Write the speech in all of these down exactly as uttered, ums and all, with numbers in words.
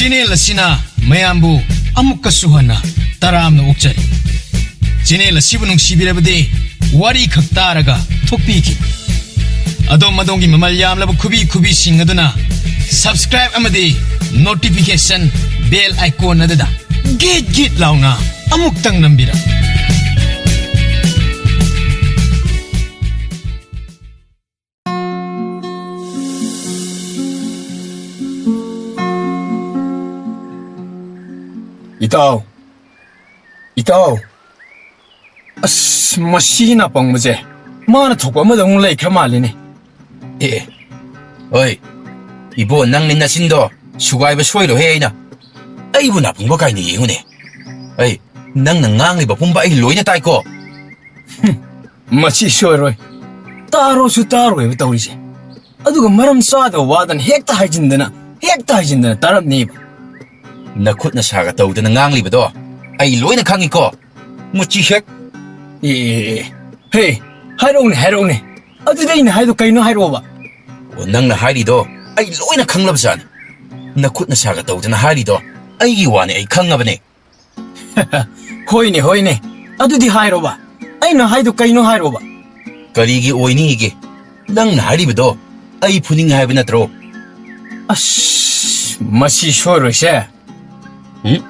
Channel ꯑꯁꯤꯅ ꯃꯌꯥꯝꯕꯨ ꯑꯃꯨꯛꯀꯁꯨ ꯍꯟꯅ ꯇꯔꯥꯝꯅ ꯑꯣꯛꯆꯔꯤ꯫ ꯆꯦꯅꯦꯜ ꯑꯁꯤꯕꯨ ꯅꯨꯡꯁꯤꯕꯤꯔꯕꯗꯤ ꯋꯥꯔꯤ ꯈꯛ ꯇꯥꯔꯒ ꯊꯣꯛꯄꯤꯈꯤ꯫ ꯑꯗꯣꯝ ꯑꯗꯣꯝꯒꯤ ꯃꯃꯜ ꯌꯥꯝꯂꯕ ꯈꯨꯕꯤ ꯈꯨꯕꯤꯁꯤꯡ ꯑꯗꯨꯅ subscribe ꯑꯃꯗꯤ notification bell icon ꯑꯗꯨꯗ ꯒꯤꯠ ꯒꯤꯠ ꯂꯥꯎꯅ ꯑꯃꯨꯛꯇꯪ ꯅꯝꯕꯤꯔꯝꯃꯨ꯫ ꯏꯇꯥꯎ, ꯏꯇꯥꯎ, ꯑꯁ, ꯃꯁꯤ ꯅꯥꯄꯪꯕꯁꯦ ꯃꯥꯅ ꯊꯣꯛꯄ ꯑꯃꯗ ꯑꯃꯨꯛ ꯂꯩꯈ꯭ꯔ ꯃꯥꯜꯂꯤꯅꯦ꯫ ꯑꯦ, ꯍꯣꯏ, ꯏꯕꯣ, ꯅꯪꯅꯤ ꯅꯆꯤꯟꯗꯣ ꯁꯨꯒꯥꯏꯕ ꯁꯣꯏꯔꯣꯏꯍꯦ ꯑꯩꯅ꯫ ꯑꯩꯕꯨ ꯅꯥꯄꯪꯕ ꯀꯥꯏꯅ ꯌꯦꯡꯉꯨꯅꯦ꯫ ꯑꯩ, ꯅꯪꯅ ꯉꯥꯡꯂꯤꯕ ꯄꯨꯝꯕ ꯑꯩ ꯂꯣꯏꯅ ꯇꯥꯏꯀꯣ꯫ ꯍꯨꯝ, ꯃꯁꯤ ꯁꯣꯏꯔꯣꯏ꯫ ꯇꯥꯔꯣꯁꯨ ꯇꯥꯔꯣꯏꯕ ꯇꯧꯔꯤꯁꯦ꯫ ꯑꯗꯨꯒ ꯃꯔꯝ ꯆꯥꯗꯕ ꯋꯥꯗꯅ ꯍꯦꯛꯇ ꯍꯥꯏꯖꯤꯟꯗꯅ, ꯍꯦꯛꯇ ꯍꯥꯏꯖꯤꯟꯗꯅ ꯇꯥꯔꯝꯅꯦꯕ꯫ ꯅꯈꯨꯠ ꯅꯁꯥꯒ ꯇꯧꯗꯅ ꯉꯥꯡꯂꯤꯕꯗꯣ ꯑꯩ ꯂꯣꯏꯅ ꯈꯪꯉꯤꯀꯣ꯫ ꯃꯨꯆꯤ ꯍꯦꯛ꯫ ꯑꯦ, ꯑꯦ, ꯑꯦ, ꯑꯦ꯫ ꯍꯦ, ꯍꯥꯏꯔꯛꯎꯅꯦ, ꯍꯥꯏꯔꯛꯎꯅꯦ꯫ ꯑꯗꯨꯗꯤ ꯑꯩꯅ ꯍꯥꯏꯗꯣ ꯀꯩꯅꯣ ꯍꯥꯏꯔꯛꯑꯣꯕ꯫ ꯑꯣ, ꯅꯪꯅ ꯍꯥꯏꯔꯤꯗꯣ ꯑꯩ ꯂꯣꯏꯅ ꯈꯪꯂꯕꯖꯥꯠꯅꯤ꯫ ꯅꯈꯨꯠ ꯅꯁꯥꯒ ꯇꯧꯗꯅ ꯍꯥꯏꯔꯤꯗꯣ ꯑꯩꯒꯤ ꯋꯥꯅꯤ, ꯑꯩ ꯈꯪꯉꯕꯅꯦ꯫ ꯍꯣꯏꯅꯦ, ꯍꯣꯏꯅꯦ꯫ ꯑꯗꯨꯗꯤ ꯍꯥꯏꯔꯣꯕ꯫ ꯑꯩꯅ ꯍꯥꯏꯗꯣ ꯀꯩꯅꯣ ꯍꯥꯏꯔꯣꯕ꯫ ꯀꯔꯤꯒꯤ ꯑꯣꯏꯅꯤꯒꯦ? ꯅꯪꯅ ꯍꯥꯏꯔꯤꯕꯗꯣ ꯑꯩ ꯐꯨꯅꯤꯡꯉꯦ ꯍꯥꯏꯕ ꯅꯠꯇ꯭ꯔꯣ? ꯑꯁ, ꯃꯁꯤ ꯁꯣꯏꯔꯣꯏꯁꯦ꯫ ꯎꯝ?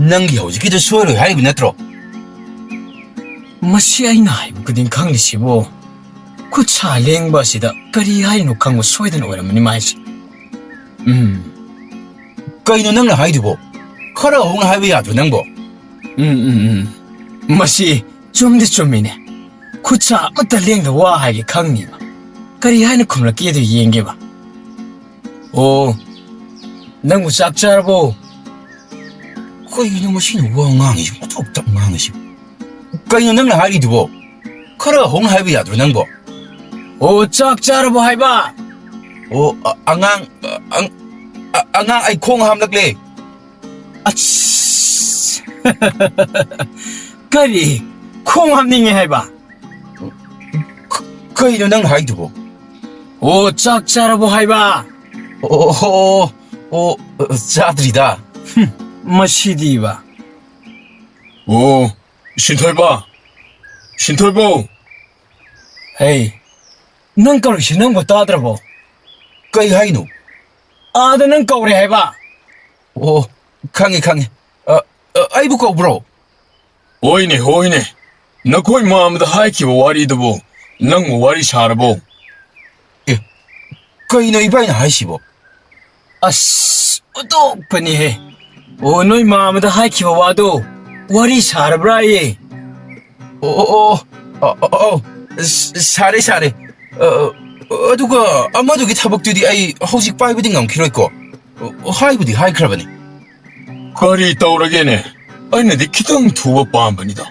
ꯅꯪꯒꯤ ꯍꯧꯖꯤꯛꯀꯤꯗꯣ ꯁꯣꯏꯔꯣꯏ ꯍꯥꯏꯔꯤꯕ ꯅꯠꯇ꯭ꯔꯣ? ꯃꯁꯤ ꯑꯩꯅ ꯍꯥꯏꯕ ꯈꯨꯗꯤꯡ ꯈꯪꯂꯤꯁꯤꯕꯨ? ꯈꯨꯠ ꯁꯥ ꯂꯦꯡꯕ ꯑꯁꯤꯗ ꯀꯔꯤ ꯍꯥꯏꯔꯤꯅꯣ ꯈꯪꯕ ꯁꯣꯏꯗꯅ ꯑꯣꯏꯔꯝꯃꯅꯤ ꯃꯥꯏꯁꯦ꯫ ꯎꯝ꯫ ꯀꯩꯅꯣ ꯅꯪꯅ ꯍꯥꯏꯗꯨꯕꯣ? ꯈꯔ ꯍꯧꯅ ꯍꯥꯏꯕ ꯌꯥꯗ꯭ꯔꯣ ꯅꯪꯕꯣ? ꯎꯝ, ꯎꯝ, ꯎꯝ꯫ ꯃꯁꯤ ꯆꯨꯝꯗꯤ ꯆꯨꯝꯃꯤꯅꯦ꯫ ꯈꯨꯠ ꯁꯥ ꯑꯃꯠꯇ ꯂꯦꯡꯗ ꯋꯥ ꯍꯥꯏꯒꯦ ꯈꯪꯅꯤꯕ꯫ ꯀꯔꯤ ꯍꯥꯏꯅ ꯈꯨꯝꯂꯛꯀꯦꯗꯣ ꯌꯦꯡꯒꯦꯕ꯫ ꯑꯣ, ꯅꯪꯕꯨ ꯆꯥꯛ ꯆꯥꯔꯕꯣ? ꯀꯩꯅꯣ ꯃꯁꯤꯅ ꯋꯥ ꯉꯥꯡꯉꯤꯁꯤ, ꯑꯣꯟꯊꯣꯛ ꯇꯞ ꯉꯥꯡꯉꯤꯁꯤ꯫ ꯀꯩꯅꯣ ꯅꯪꯅ ꯍꯥꯏꯔꯤꯗꯨꯕꯣ? ꯈꯔ ꯍꯧꯅ ꯍꯥꯏꯕ ꯌꯥꯗ꯭ꯔꯣ ꯅꯪꯕꯣ? ꯑꯣ, ꯆꯥꯛ ꯆꯥꯔꯕꯣ ꯍꯥꯏꯕ? ꯑꯣ, ꯑ-, ꯑꯉꯥꯡ, ꯑ-, ꯑꯪ-, ꯑ-, ꯑꯉꯥꯡ, ꯑꯩ ꯈꯣꯡ ꯍꯥꯝꯂꯛꯂꯦ꯫ ꯑꯁ! ꯀꯔꯤ? ꯈꯣꯡ ꯍꯥꯝꯅꯤꯡꯉꯦ ꯍꯥꯏꯕ? ꯀ-, ꯀꯩꯅꯣ ꯅꯪꯅ ꯍꯥꯏꯗꯨꯕꯣ? ꯑꯣ, ꯆꯥꯛ ꯆꯥꯔꯕꯣ ꯍꯥꯏꯕ? ꯑꯣ, ꯑꯣ, ꯑꯣ, ꯑꯣ, ꯆꯥꯗ꯭ꯔꯤꯗ꯫ ꯍꯨꯝ, ꯃꯁꯤꯗꯤꯕ꯫ ꯑꯣ, ꯁꯤꯟꯊꯣꯏꯕ꯫ ꯁꯤꯟꯊꯣꯏꯕꯧ꯫ ꯍꯩ, ꯅꯪ ꯀꯧꯔꯤꯁꯤ ꯅꯪꯕꯨ ꯇꯥꯗ꯭ꯔꯕꯣ? ꯀꯩ ꯍꯥꯏꯅꯣ? ꯑꯥꯗ ꯅꯪ ꯀꯧꯔꯦ ꯍꯥꯏꯕ꯫ ꯑꯣ, ꯈꯪꯉꯦ, ꯈꯪꯉꯦ꯫ ꯑ, ꯑ, ꯑꯩꯕꯨ ꯀꯧꯕ꯭ꯔꯣ? ꯍꯣꯏꯅꯦ, ꯍꯣꯏꯅꯦ꯫ ꯅꯈꯣꯏ ꯃꯥꯃꯗ ꯍꯥꯏꯈꯤꯕ ꯋꯥꯔꯤꯗꯨꯕꯨ ꯅꯪꯕꯨ ꯋꯥꯔꯤ ꯁꯥꯔꯕꯣ? ꯑꯦ, ꯀꯩꯅꯣ ꯏꯕꯥꯏꯅ ꯍꯥꯏꯁꯤꯕꯣ? ꯑꯁ, ꯑꯣꯟꯊꯣꯛꯄꯅꯤꯍꯦ꯫ ꯑꯣ, ꯅꯣꯏ ꯃꯥꯃꯗ ꯍꯥꯏꯈꯤꯕ ꯋꯥꯗꯣ ꯋꯥꯔꯤ ꯁꯥꯔꯕ꯭ꯔꯥꯌꯦ? ꯑꯣ, ꯑꯣ, ꯑꯣ, ꯑ, ꯑ, ꯑ, ꯁ-, ꯁꯥꯔꯦ, ꯁꯥꯔꯦ꯫ ꯑ, ꯑ, ꯑꯗꯨꯒ ꯑꯃꯗꯨꯒꯤ ꯊꯕꯛꯇꯨꯗꯤ ꯑꯩ ꯍꯧꯖꯤꯛ ꯄꯥꯏꯕꯗꯤ ꯉꯝꯈꯤꯔꯣꯏꯀꯣ꯫ ꯑ, ꯍꯥꯏꯕꯨꯗꯤ ꯍꯥꯏꯈ꯭ꯔꯕꯅꯤ꯫ ꯀꯔꯤ ꯇꯧꯔꯒꯦꯅꯦ? ꯑꯩꯅꯗꯤ ꯈꯤꯇꯪ ꯊꯨꯕ ꯄꯥꯝꯕꯅꯤꯗ꯫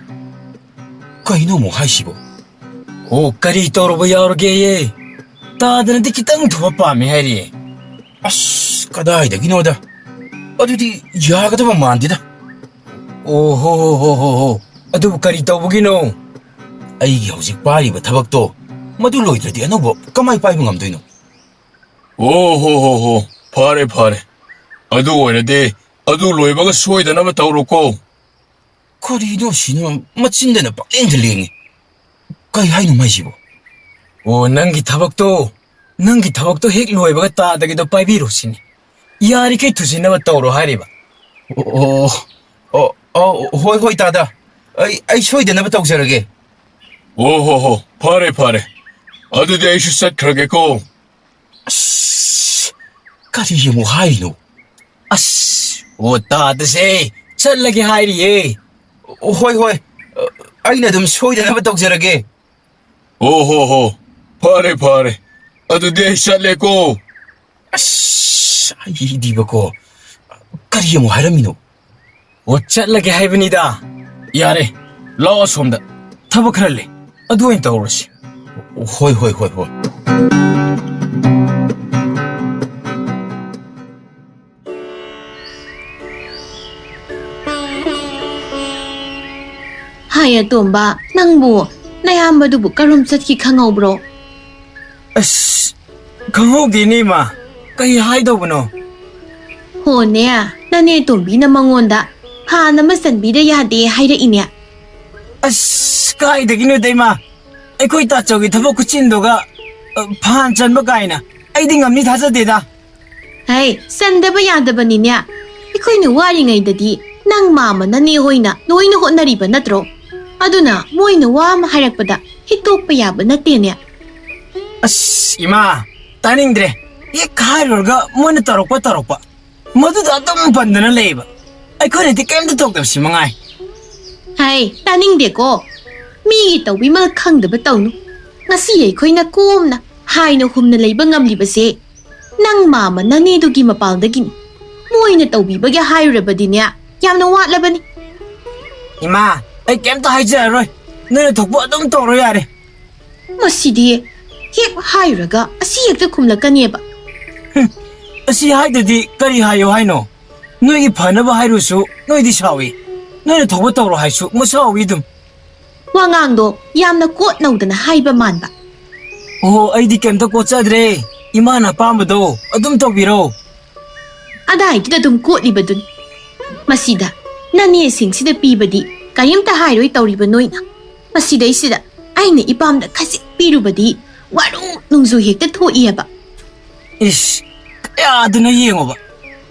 ꯀꯩꯅꯣ ꯑꯃꯨꯛ ꯍꯥꯏꯁꯤꯕꯣ? ꯑꯣ, ꯀꯔꯤ ꯇꯧꯔꯨꯕ ꯌꯥꯎꯔꯒꯦꯌꯦ? ꯇꯥꯗꯅꯗꯤ ꯈꯤꯇꯪ ꯊꯨꯕ ꯄꯥꯝꯃꯦ ꯍꯥꯏꯔꯤꯌꯦ꯫ ꯑꯁ, ꯀꯗꯥꯏꯗꯒꯤꯅꯣꯗ꯫ ꯑꯗꯨꯗꯤ ꯌꯥꯒꯗꯕ ꯃꯥꯟꯗꯦꯗ꯫ ꯑꯣ, ꯍꯣ, ꯍꯣ, ꯍꯣ, ꯍꯣ, ꯍꯣ꯫ ꯑꯗꯨꯕꯨ ꯀꯔꯤ ꯇꯧꯕꯒꯤꯅꯣ? ꯑꯩꯒꯤ ꯍꯧꯖꯤꯛ ꯄꯥꯏꯔꯤꯕ ꯊꯕꯛꯇꯣ, ꯃꯗꯨ ꯂꯣꯏꯗ꯭ꯔꯗꯤ ꯑꯅꯧꯕ ꯀꯃꯥꯏ ꯄꯥꯏꯕ ꯉꯝꯗꯣꯏꯅꯣ? ꯑꯣ, ꯍꯣ, ꯍꯣ, ꯍꯣ꯫ ꯐꯔꯦ, ꯐꯔꯦ꯫ ꯑꯗꯨ ꯑꯣꯏꯔꯗꯤ ꯑꯗꯨ ꯂꯣꯏꯕꯒ ꯁꯣꯏꯗꯅꯕ ꯇꯧꯔꯣꯀꯣ꯫ ꯀꯔꯤꯅꯣ ꯁꯤꯅ ꯃꯆꯤꯟꯗꯅ ꯄꯪꯂꯦꯡꯗ ꯂꯦꯡꯉꯤ? ꯀꯩ ꯍꯥꯏꯅꯣ ꯃꯥꯏꯁꯤꯕꯣ? ꯑꯣ, ꯅꯪꯒꯤ ꯊꯕꯛꯇꯣ, ꯅꯪꯒꯤ ꯊꯕꯛꯇꯣ ꯍꯦꯛ ꯂꯣꯏꯕꯒ ꯇꯥꯗꯒꯤꯗꯣ ꯄꯥꯏꯕꯤꯔꯣ ꯁꯤꯅꯤ꯫ ꯌꯥꯔꯤꯈꯩ ꯊꯨꯖꯤꯟꯅꯕ ꯇꯧꯔꯣ ꯍꯥꯏꯔꯤꯕ꯫ ꯑꯣ, ꯑꯣ, ꯑꯣ, ꯍꯣꯏ, ꯍꯣꯏ, ꯇꯥꯗ꯫ ꯑꯩ, ꯑꯩ ꯁꯣꯏꯗꯅꯕ ꯇꯧꯖꯔꯒꯦ꯫ ꯑꯣ ꯍꯣ ꯍꯣ, ꯐꯔꯦ, ꯐꯔꯦ꯫ ꯑꯗꯨꯗꯤ ꯑꯩꯁꯨ ꯆꯠꯈ꯭ꯔꯒꯦꯀꯣ꯫ ꯑꯁ, ꯀꯔꯤ ꯑꯃꯨꯛ ꯍꯥꯏꯔꯤꯅꯣ? ꯑꯁ, ꯑꯣ, ꯇꯥꯗꯁꯦ, ꯆꯠꯂꯒꯦ ꯍꯥꯏꯔꯤꯌꯦ꯫ ꯍꯣꯏ, ꯍꯣꯏ, ꯑꯩꯅ ꯑꯗꯨꯝ ꯁꯣꯏꯗꯅꯕ ꯇꯧꯖꯔꯒꯦ꯫ ꯑꯣ ꯍꯣ ꯍꯣ, ꯐꯔꯦ, ꯐꯔꯦ꯫ ꯑꯗꯨꯗꯤ ꯑꯩ ꯆꯠꯂꯦꯀꯣ꯫ ꯑꯁ, ꯑꯩꯗꯤꯕꯀꯣ, ꯀꯔꯤ ꯑꯃꯨꯛ ꯍꯥꯏꯔꯝꯃꯤꯅꯣ? ꯑꯣ, ꯆꯠꯂꯒꯦ ꯍꯥꯏꯕꯅꯤꯗ꯫ ꯌꯥꯔꯦ, ꯂꯥꯛꯑꯣ ꯑꯁꯣꯝꯗ꯫ ꯊꯕꯛ ꯈꯔ ꯂꯩ, ꯑꯗꯨ ꯑꯣꯏꯅ ꯇꯧꯔꯁꯤ꯫ ꯍꯣꯏ, ꯍꯣꯏ, ꯍꯣꯏ, ꯍꯣꯏ꯫ ꯍꯥꯏ ꯑꯇꯣꯝꯕ, ꯅꯪꯕꯨ ꯅꯌꯥꯝꯕꯗꯨꯕꯨ ꯀꯔꯣꯝ ꯆꯠꯈꯤ ꯈꯪꯍꯧꯕ꯭ꯔꯣ? ꯑꯁ, ꯈꯪꯍꯧꯗꯦꯅꯦ, ꯏꯃꯥ꯫ ꯀꯩ ꯍꯥꯏꯗꯧꯕꯅꯣ? ꯍꯣꯅꯦ, ꯅꯅꯦ ꯇꯣꯝꯕꯤꯅ ꯃꯉꯣꯟꯗ ꯐꯥꯟ ꯑꯃ ꯆꯟꯕꯤꯗ ꯌꯥꯗꯦ ꯍꯥꯏꯔꯛꯏꯅꯦ꯫ ꯑꯁ, ꯀꯥꯏꯗꯒꯤꯅꯣꯗ, ꯏꯃꯥ? ꯑꯩꯈꯣꯏ ꯇꯥꯆꯧꯒꯤ ꯊꯕꯛ ꯈꯨꯠꯆꯤꯟꯗꯨꯒ, ꯑ, ꯐꯥꯟ ꯆꯟꯕ ꯀꯥꯏꯅ꯫ ꯑꯩꯗꯤ ꯉꯝꯅꯤ ꯊꯥꯖꯗꯦꯗ꯫ ꯍꯩ, ꯆꯟꯗꯕ ꯌꯥꯗꯕꯅꯤꯅꯦ꯫ ꯑꯩꯈꯣꯏꯅ ꯋꯥꯔꯤꯉꯩꯗꯗꯤ ꯅꯪ ꯃꯥꯃ ꯅꯅꯦ ꯍꯣꯏꯅ ꯂꯣꯏꯅ ꯍꯣꯠꯅꯔꯤꯕ ꯅꯠꯇ꯭ꯔꯣ? ꯑꯗꯨꯅ ꯃꯣꯏꯅ ꯋꯥ ꯑꯃ ꯍꯥꯏꯔꯛꯄꯗ ꯍꯤꯛꯇꯣꯛꯄ ꯌꯥꯕ ꯅꯠꯇꯦꯅꯦ꯫ ꯑꯁ, ꯏꯃꯥ, ꯇꯥꯅꯤꯡꯗ꯭ꯔꯦ꯫ ꯍꯦꯛ ꯍꯥꯏꯔꯨꯔꯒ ꯃꯣꯏꯅ ꯇꯧꯔꯛꯄ ꯇꯧꯔꯛꯄ꯫ ꯃꯗꯨꯗ ꯑꯗꯨꯝ ꯄꯟꯗꯅ ꯂꯩꯌꯦꯕ꯫ ꯑꯩꯈꯣꯏꯅꯗꯤ ꯀꯩꯝꯇ ꯇꯧꯗꯕꯁꯤ ꯃꯉꯥꯏ꯫ ꯍꯥꯏ, ꯇꯥꯅꯤꯡꯗꯦꯀꯣ꯫ ꯃꯤꯒꯤ ꯇꯧꯕꯤꯃꯜ ꯈꯪꯗꯕ ꯇꯧꯅꯨ꯫ ꯉꯁꯤ ꯑꯩꯈꯣꯏꯅ ꯀꯣꯝꯅ ꯍꯥꯏꯅ ꯍꯨꯝꯅ ꯂꯩꯕ ꯉꯝꯂꯤꯕꯁꯦ ꯅꯪ ꯃꯥꯃ ꯅꯅꯦꯗꯨꯒꯤ ꯃꯄꯥꯜꯗꯒꯤꯅꯤ꯫ ꯃꯣꯏꯅ ꯇꯧꯕꯤꯕꯒꯤ ꯍꯥꯏꯔꯨꯔꯕꯗꯤꯅꯦ, ꯌꯥꯝꯅ ꯋꯥꯠꯂꯕꯅꯤ꯫ ꯏꯃꯥ, ꯑꯩ ꯀꯩꯝꯇ ꯍꯥꯏꯖꯔꯔꯣꯏ꯫ ꯅꯣꯏꯅ ꯊꯣꯛꯄ ꯑꯗꯨꯝ ꯇꯧꯔꯣ ꯌꯥꯔꯦ꯫ ꯃꯁꯤꯗꯤ ꯍꯦꯛ ꯍꯥꯏꯔꯨꯔꯒ ꯑꯁꯤ ꯍꯦꯛꯇ ꯈꯨꯝꯂꯛꯀꯅꯦꯕ꯫ ꯍꯨꯝ, ꯑꯁꯤ ꯍꯥꯏꯗ꯭ꯔꯗꯤ ꯀꯔꯤ ꯍꯥꯏꯌꯣ ꯍꯥꯏꯅꯣ? ꯅꯣꯏꯒꯤ ꯐꯅꯕ ꯍꯥꯏꯔꯨꯁꯨ ꯅꯣꯏꯗꯤ ꯁꯥꯎꯏ꯫ ꯅꯣꯏꯅ ꯊꯣꯛꯄ ꯇꯧꯔꯣ ꯍꯥꯏꯁꯨ ꯃꯁꯥꯎꯏ ꯑꯗꯨꯝ꯫ ꯋꯥꯉꯥꯡꯗꯣ ꯌꯥꯝꯅ ꯀꯣꯠ ꯅꯧꯗꯅ ꯍꯥꯏꯕ ꯃꯥꯟꯕ꯫ ꯑꯣꯍꯣ, ꯑꯩꯗꯤ ꯀꯩꯝꯇ ꯀꯣꯠꯆꯗ꯭ꯔꯦ꯫ ꯏꯃꯥꯅ ꯑꯄꯥꯝꯕꯗꯣ ꯑꯗꯨꯝ ꯇꯧꯕꯤꯔꯣ꯫ ꯑꯗꯥꯏꯗꯨꯗ ꯑꯗꯨꯝ ꯀꯣꯠꯂꯤꯕꯗꯨꯅꯤ꯫ ꯃꯁꯤꯗ ꯅꯅꯦꯁꯤꯡꯁꯤꯗ ꯄꯤꯕꯗꯤ ꯀꯔꯤꯝꯇ ꯍꯥꯏꯔꯣꯏ ꯇꯧꯔꯤꯕ ꯅꯣꯏꯅ꯫ ꯃꯁꯤꯗꯩꯁꯤꯗ ꯑꯩꯅ ꯏꯄꯥꯝꯗ ꯈꯖꯤꯛ ꯄꯤꯔꯨꯕꯗꯤ ꯋꯥꯔꯨ ꯅꯨꯡꯖꯨ ꯍꯦꯛꯇ ꯊꯣꯛꯏꯑꯕ꯫ ꯏꯁ, ꯀꯌꯥꯗꯨꯅ ꯌꯦꯡꯉꯣꯕ꯫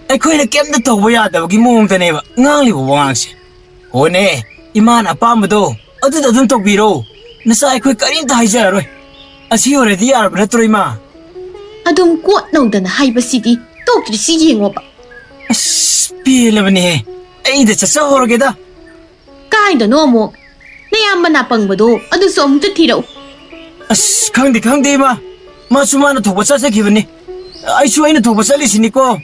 ꯑꯩꯈꯣꯏꯅ ꯀꯩꯝꯇ ꯇꯧꯕ ꯌꯥꯗꯕꯒꯤ ꯃꯑꯣꯡꯗꯅꯦꯕ ꯉꯥꯡꯂꯤꯕ ꯋꯥꯉꯥꯡꯁꯦ꯫ ꯍꯣꯅꯦ, ꯏꯃꯥꯅ ꯑꯄꯥꯝꯕꯗꯣ ꯑꯗꯨꯗ ꯑꯗꯨꯝ ꯇꯧꯕꯤꯔꯣ꯫ ꯅꯆꯥ ꯑꯩꯈꯣꯏ ꯀꯔꯤꯝꯇ ꯍꯥꯏꯖꯔꯔꯣꯏ꯫ ꯑꯁꯤ ꯑꯣꯏꯔꯗꯤ ꯌꯥꯔꯕ ꯅꯠꯇ꯭ꯔꯣ, ꯏꯃꯥ? ꯑꯗꯨꯝ ꯀꯣꯠ ꯅꯧꯗꯅ ꯍꯥꯏꯕꯁꯤꯗꯤ ꯇꯣꯛꯇ꯭ꯔꯤꯁꯤ ꯌꯦꯡꯉꯣꯕ꯫ ꯑꯁ, ꯄꯦꯜꯂꯕꯅꯦꯍꯦ꯫ ꯑꯩꯗ ꯆꯠꯆꯍꯧꯔꯒꯦꯗ꯫ ꯀꯥꯏꯗꯅꯣ ꯑꯃꯨꯛ? ꯅꯌꯥꯝꯕ ꯅꯥꯄꯪꯕꯗꯣ ꯑꯗꯨꯁꯨ ꯑꯃꯨꯛꯇ ꯊꯤꯔꯛꯎ꯫ ꯑꯁ, ꯈꯪꯗꯦ, ꯈꯪꯗꯦ, ꯏꯃꯥ꯫ ꯃꯥꯁꯨ ꯃꯥꯅ ꯊꯣꯛꯄ ꯆꯠꯆꯈꯤꯕꯅꯤ꯫ ꯑꯩꯁꯨ ꯑꯩꯅ ꯊꯣꯛꯄ ꯆꯠꯂꯤꯁꯤꯅꯤꯀꯣ꯫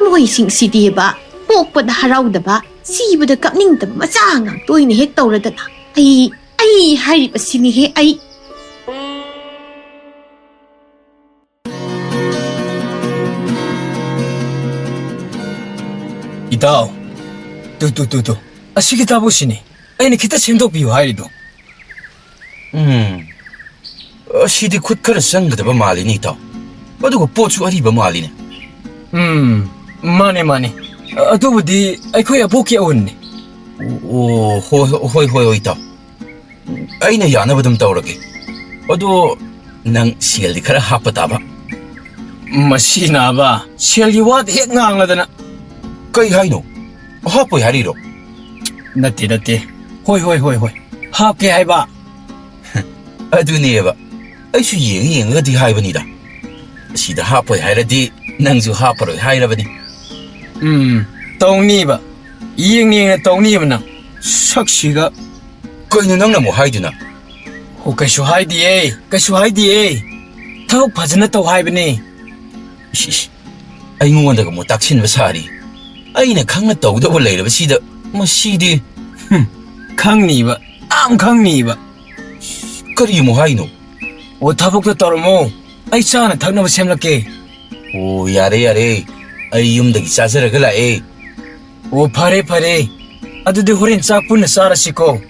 ꯃꯣꯏꯁꯤꯡꯁꯤꯗꯤꯕ, ꯄꯣꯛꯄꯗ ꯍꯔꯥꯎꯗꯕ, ꯁꯤꯕꯗ ꯀꯞꯅꯤꯡꯗꯕ ꯃꯆꯥ ꯉꯥꯛꯇ ꯑꯣꯏꯅ ꯍꯦꯛ ꯇꯧꯔꯗꯅ꯫ ꯑꯩ, ꯑꯩ ꯍꯥꯏꯔꯤꯕꯁꯤꯅꯤꯍꯦ, ꯑꯩ꯫ ꯏꯇꯥꯎ, ꯇꯨ, ꯇꯨ, ꯇꯨ, ꯇꯨ꯫ ꯑꯁꯤꯒꯤ ꯊꯕꯛꯁꯤꯅꯤ ꯑꯩꯅ ꯈꯤꯇ ꯁꯦꯝꯗꯣꯛꯄꯤꯌꯨ ꯍꯥꯏꯔꯤꯗꯣ꯫ ꯎꯝ, ꯑꯁꯤꯗꯤ ꯈꯨꯠ ꯈꯔ ꯆꯪꯒꯗꯕ ꯃꯥꯜꯂꯤꯅꯦ, ꯏꯇꯥꯎ꯫ ꯑꯗꯨꯒ ꯄꯣꯠꯁꯨ ꯑꯔꯤꯕ ꯃꯥꯜꯂꯤꯅꯦ꯫ ꯎꯝ, ꯃꯥꯅꯦ, ꯃꯥꯅꯦ꯫ ꯑꯗꯨꯕꯨꯗꯤ ꯑꯩꯈꯣꯏ ꯑꯕꯣꯛꯀꯤ ꯑꯎꯟꯅꯤ꯫ ꯑꯣ, ꯍꯣꯏ, ꯍꯣꯏ, ꯍꯣꯏ, ꯍꯣꯏ, ꯏꯇꯥꯎ꯫ ꯑꯩꯅ ꯌꯥꯅꯕ ꯑꯗꯨꯝ ꯇꯧꯔꯒꯦ꯫ ꯑꯗꯣ ꯅꯪ ꯁꯦꯜꯗꯤ ꯈꯔ ꯍꯥꯞꯄ ꯇꯥꯕ꯫ ꯃꯁꯤ ꯅꯥꯕ, ꯁꯦꯜꯒꯤ ꯋꯥꯗ ꯍꯦꯛ ꯉꯥꯡꯂꯗꯅ꯫ ꯀꯩ ꯍꯥꯏꯅꯣ? ꯍꯥꯞꯄꯣꯏ ꯍꯥꯏꯔꯤꯔꯣ? ꯅꯠꯇꯦ, ꯅꯠꯇꯦ꯫ ꯍꯣꯏ, ꯍꯣꯏ, ꯍꯣꯏ, ꯍꯣꯏ꯫ ꯍꯥꯞꯀꯦ ꯍꯥꯏꯕ꯫ ꯑꯗꯨꯅꯦꯕ꯫ ꯑꯩꯁꯨ ꯌꯦꯡꯉ ꯌꯦꯡꯉꯒꯗꯤ ꯍꯥꯏꯕꯅꯤꯗ꯫ ꯑꯁꯤꯗ ꯍꯥꯞꯄꯣꯏ ꯍꯥꯏꯔꯗꯤ ꯅꯪꯁꯨ ꯍꯥꯞꯄꯔꯣꯏ ꯍꯥꯏꯔꯕꯅꯤ꯫ ꯎꯝ, ꯇꯧꯅꯤꯕ꯫ ꯌꯦꯡ ꯌꯦꯡꯅ ꯇꯧꯅꯤꯕ ꯅꯪ꯫ ꯁꯛꯁꯤꯒ꯫ ꯀꯩꯅꯣ ꯅꯪꯅ ꯑꯃꯨꯛ ꯍꯥꯏꯗꯨꯅ? ꯑꯣ, ꯀꯩꯁꯨ ꯍꯥꯏꯗꯤꯌꯦ, ꯀꯩꯁꯨ ꯍꯥꯏꯗꯤꯌꯦ꯫ ꯊꯕꯛ ꯐꯖꯅ ꯇꯧ ꯍꯥꯏꯕꯅꯦ꯫ ꯏꯁ, ꯏꯁ, ꯑꯩꯉꯣꯟꯗꯒ ꯑꯃꯨꯛ ꯇꯥꯛꯁꯤꯟꯕ ꯁꯥꯔꯤ꯫ ꯑꯩꯅ ꯈꯪꯅ ꯇꯧꯗꯧꯕ ꯂꯩꯔꯕꯁꯤꯗ ꯃꯁꯤꯗꯤ꯫ ꯍꯨꯝ, ꯈꯪꯅꯤꯕ, ꯌꯥꯝ ꯈꯪꯅꯤꯕ꯫ ꯀꯔꯤ ꯑꯃꯨꯛ ꯍꯥꯏꯅꯣ? ꯑꯣ, ꯊꯕꯛꯇꯣ ꯇꯧꯔꯝꯃꯣ, ꯑꯩ ꯆꯥꯅ ꯊꯛꯅꯕ ꯁꯦꯝꯂꯛꯀꯦ꯫ ꯑꯣ, ꯌꯥꯔꯦ, ꯌꯥꯔꯦ, ꯑꯩ ꯌꯨꯝꯗꯒꯤ ꯆꯥꯖꯔꯒ ꯂꯥꯛꯑꯦ꯫ ꯑꯣ, ꯐꯔꯦ, ꯐꯔꯦ, ꯑꯗꯨꯗꯤ ꯍꯣꯔꯦꯟ ꯆꯥꯛ ꯄꯨꯟꯅ ꯆꯥꯔꯁꯤꯀꯣ꯫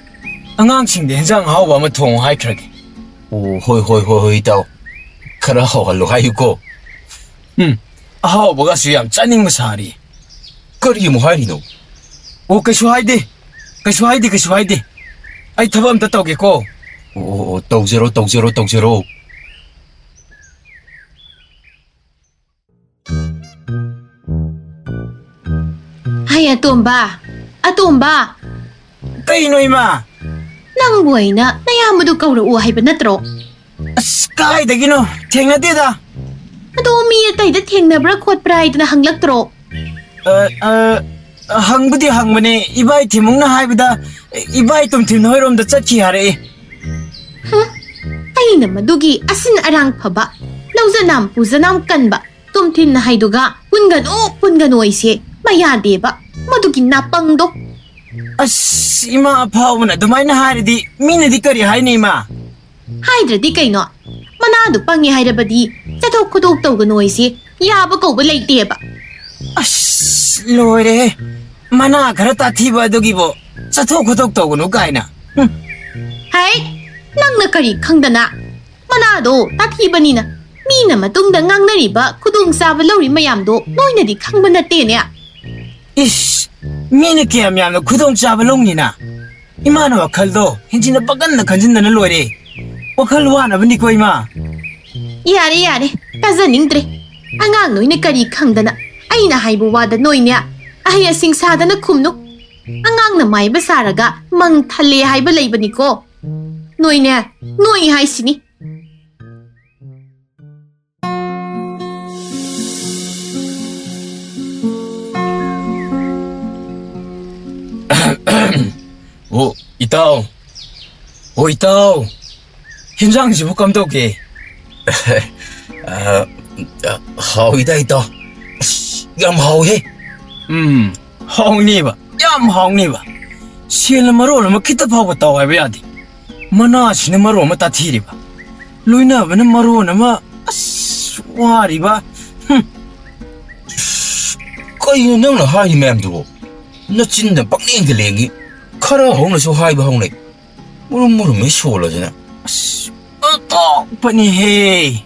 ꯑꯉꯥꯡꯁꯤꯡꯗ ꯍꯦꯟꯖꯥꯡ ꯑꯍꯥꯎꯕ ꯑꯃ ꯊꯣꯡꯉꯨ ꯍꯥꯏꯈ꯭ꯔꯒꯦ꯫ ꯑꯣ, ꯍꯣꯏ, ꯍꯣꯏ, ꯍꯣꯏ, ꯍꯣꯏ, ꯏꯇꯥꯎ꯫ ꯈꯔ ꯍꯥꯎꯍꯜꯂꯨ ꯍꯥꯏꯌꯨꯀꯣ꯫ ꯎꯝ, ꯑꯍꯥꯎꯕꯒꯁꯨ ꯌꯥꯝ ꯆꯥꯅꯤꯡꯕ ꯁꯥꯔꯤ꯫ ꯀꯔꯤ ꯑꯃꯨꯛ ꯍꯥꯏꯔꯤꯅꯣ? ꯑꯣ, ꯀꯩꯁꯨ ꯍꯥꯏꯗꯦ, ꯀꯩꯁꯨ ꯍꯥꯏꯗꯦ, ꯀꯩꯁꯨ ꯍꯥꯏꯗꯦ꯫ ꯑꯩ ꯊꯕꯛ ꯑꯝꯇ ꯇꯧꯒꯦꯀꯣ꯫ ꯑꯣ, ꯑꯣ, ꯑꯣ, ꯇꯧꯖꯔꯣ, ꯇꯧꯖꯔꯣ, ꯇꯧꯖꯔꯣ꯫ ꯍꯩ, ꯑꯇꯣꯝꯕ, ꯑꯇꯣꯝꯕ꯫ ꯀꯩꯅꯣ, ꯏꯃꯥ? ꯅꯪꯕꯨ ꯑꯩꯅ ꯅꯌꯥꯝꯕꯗꯨ ꯀꯧꯔꯛꯎ ꯍꯥꯏꯕ ꯅꯠꯇ꯭ꯔꯣ? ꯑꯁ, ꯀꯥꯏꯗꯒꯤꯅꯣ? ꯊꯦꯡꯅꯗꯦꯗ꯫ ꯑꯗꯣ ꯃꯤ ꯑꯇꯩꯗ ꯊꯦꯡꯅꯕ꯭ꯔꯥ ꯈꯣꯠꯄ꯭ꯔꯥ ꯍꯥꯏꯗꯅ ꯍꯪꯂꯛꯇ꯭ꯔꯣ? ꯑ, ꯑ, ꯍꯪꯕꯨꯗꯤ ꯍꯪꯕꯅꯦ, ꯏꯕꯥꯏ ꯊꯤꯃꯨꯡꯅ ꯍꯥꯏꯕꯗ, ꯏꯕꯥꯏ ꯇꯨꯝꯊꯤꯟ ꯍꯣꯏꯔꯣꯝꯗ ꯆꯠꯈꯤ ꯍꯥꯏꯔꯛꯏ꯫ ꯍꯨꯝ, ꯑꯩꯅ ꯃꯗꯨꯒꯤ ꯑꯁꯤꯟ ꯑꯔꯥꯡ ꯐꯕ, ꯂꯧꯖꯅꯥꯝ ꯄꯨꯖꯅꯥꯝ ꯀꯟꯕ, ꯇꯨꯝꯊꯤꯟꯅ ꯍꯥꯏꯗꯨꯒ ꯄꯨꯟꯒꯅꯨ, ꯄꯨꯟꯒꯅꯨ ꯑꯩꯁꯦ ꯃꯌꯥꯗꯦꯕ, ꯃꯗꯨꯒꯤ ꯅꯥꯄꯪꯗꯣ꯫ ꯑꯁ, ꯏꯃꯥ ꯑꯐꯥꯎꯕꯅ ꯑꯗꯨꯃꯥꯏꯅ ꯍꯥꯏꯔꯗꯤ ꯃꯤꯅꯗꯤ ꯀꯔꯤ ꯍꯥꯏꯅꯤ, ꯏꯃꯥ? ꯍꯥꯏꯗ꯭ꯔꯗꯤ ꯀꯩꯅꯣ? ꯃꯅꯥꯗꯨ ꯄꯪꯉꯦ ꯍꯥꯏꯔꯕꯗꯤ ꯆꯠꯊꯣꯛ ꯈꯣꯠꯇꯣꯛ ꯇꯧꯒꯅꯣꯏꯁꯦ ꯌꯥꯕ ꯀꯧꯕ ꯂꯩꯇꯦꯕ꯫ ꯑꯁ, ꯂꯣꯏꯔꯦꯍꯦ꯫ ꯃꯅꯥ ꯈꯔ ꯇꯥꯊꯤꯕ ꯑꯗꯨꯒꯤꯕꯣ ꯆꯠꯊꯣꯛ ꯈꯣꯠꯇꯣꯛ ꯇꯧꯒꯅꯨ ꯀꯥꯏꯅ꯫ ꯍꯨꯝ꯫ ꯍꯩ, ꯅꯪꯅ ꯀꯔꯤ ꯈꯪꯗꯅ? ꯃꯅꯥꯗꯣ ꯇꯥꯊꯤꯕꯅꯤꯅ ꯃꯤꯅ ꯃꯇꯨꯡꯗ ꯉꯥꯡꯅꯔꯤꯕ ꯈꯨꯗꯣꯡꯆꯥꯕ ꯂꯧꯔꯤ ꯃꯌꯥꯝꯗꯣ ꯅꯣꯏꯅꯗꯤ ꯈꯪꯕ ꯅꯠꯇꯦꯅꯦ꯫ ꯏꯁ, ꯃꯤꯅ ꯀꯌꯥꯝ ꯌꯥꯝꯅ ꯈꯨꯗꯣꯡꯆꯥꯕ ꯂꯧꯅꯤꯅ? ꯏꯃꯥꯅ ꯋꯥꯈꯜꯗꯣ ꯍꯦꯟꯖꯤꯟꯅ ꯄꯥꯒꯟꯅ ꯈꯟꯖꯤꯟꯗꯅ ꯂꯣꯏꯔꯦ꯫ ꯋꯥꯈꯜ ꯋꯥꯅꯕꯅꯤꯀꯣ, ꯏꯃꯥ꯫ ꯌꯥꯔꯦ, ꯌꯥꯔꯦ, ꯇꯥꯖꯅꯤꯡꯗ꯭ꯔꯦ꯫ ꯑꯉꯥꯡ ꯅꯣꯏꯅ ꯀꯔꯤ ꯈꯪꯗꯅ? ꯑꯩꯅ ꯍꯥꯏꯕ ꯋꯥꯗ ꯅꯣꯏꯅꯦ ꯑꯍꯩ ꯑꯁꯤꯡ ꯁꯥꯗꯅ ꯈꯨꯝꯅꯨ꯫ ꯑꯉꯥꯡꯅ ꯃꯥꯏꯕ ꯁꯥꯔꯒ ꯃꯪ ꯊꯜꯂꯦ ꯍꯥꯏꯕ ꯂꯩꯕꯅꯤꯀꯣ꯫ ꯅꯣꯏꯅꯦ, ꯅꯣꯏ ꯍꯥꯏꯁꯤꯅꯤ꯫ ꯑꯣ, ꯏꯇꯥꯎ꯫ ꯑꯣ, ꯏꯇꯥꯎ꯫ ꯍꯤꯟꯖꯥꯡꯁꯤꯕꯨ ꯀꯝꯗꯧꯒꯦ? ꯑ, ꯑ, ꯍꯥꯎꯏꯗ, ꯏꯇꯥꯎ꯫ ꯑꯁ, ꯌꯥꯝ ꯍꯥꯎꯏꯍꯦ꯫ ꯎꯝ, ꯍꯥꯎꯅꯤꯕ, ꯌꯥꯝ ꯍꯥꯎꯅꯤꯕ꯫ ꯁꯦꯜꯅ ꯃꯔꯣꯜ ꯑꯃ ꯈꯤꯇ ꯐꯥꯎꯕ ꯇꯧ ꯍꯥꯏꯕ ꯌꯥꯗꯦ꯫ ꯃꯅꯥꯁꯤꯅ ꯃꯔꯣꯜ ꯑꯃ ꯇꯥꯊꯤꯔꯤꯕ꯫ ꯂꯣꯏꯅꯕꯅ ꯃꯔꯣꯜ ꯑꯃ, ꯑꯁ, ꯋꯥꯔꯤꯕ꯫ ꯍꯨꯝ꯫ ꯀꯩꯅꯣ ꯅꯪꯅ ꯍꯥꯏꯔꯤ ꯃꯌꯥꯝꯗꯨꯕꯣ? ꯅꯆꯤꯟꯅ ꯄꯪꯂꯦꯡꯗ ꯂꯦꯡꯉꯤ꯫ ꯈꯔ ꯍꯧꯅꯁꯨ ꯍꯥꯏꯕ ꯍꯧꯅꯩ꯫ ꯃꯨꯔꯨꯝ ꯃꯨꯔꯨꯝ ꯍꯦꯛ ꯁꯣꯜꯂꯗꯅ꯫ ꯑꯁ, ꯑꯣꯟꯊꯣꯛꯄꯅꯤꯍꯦ꯫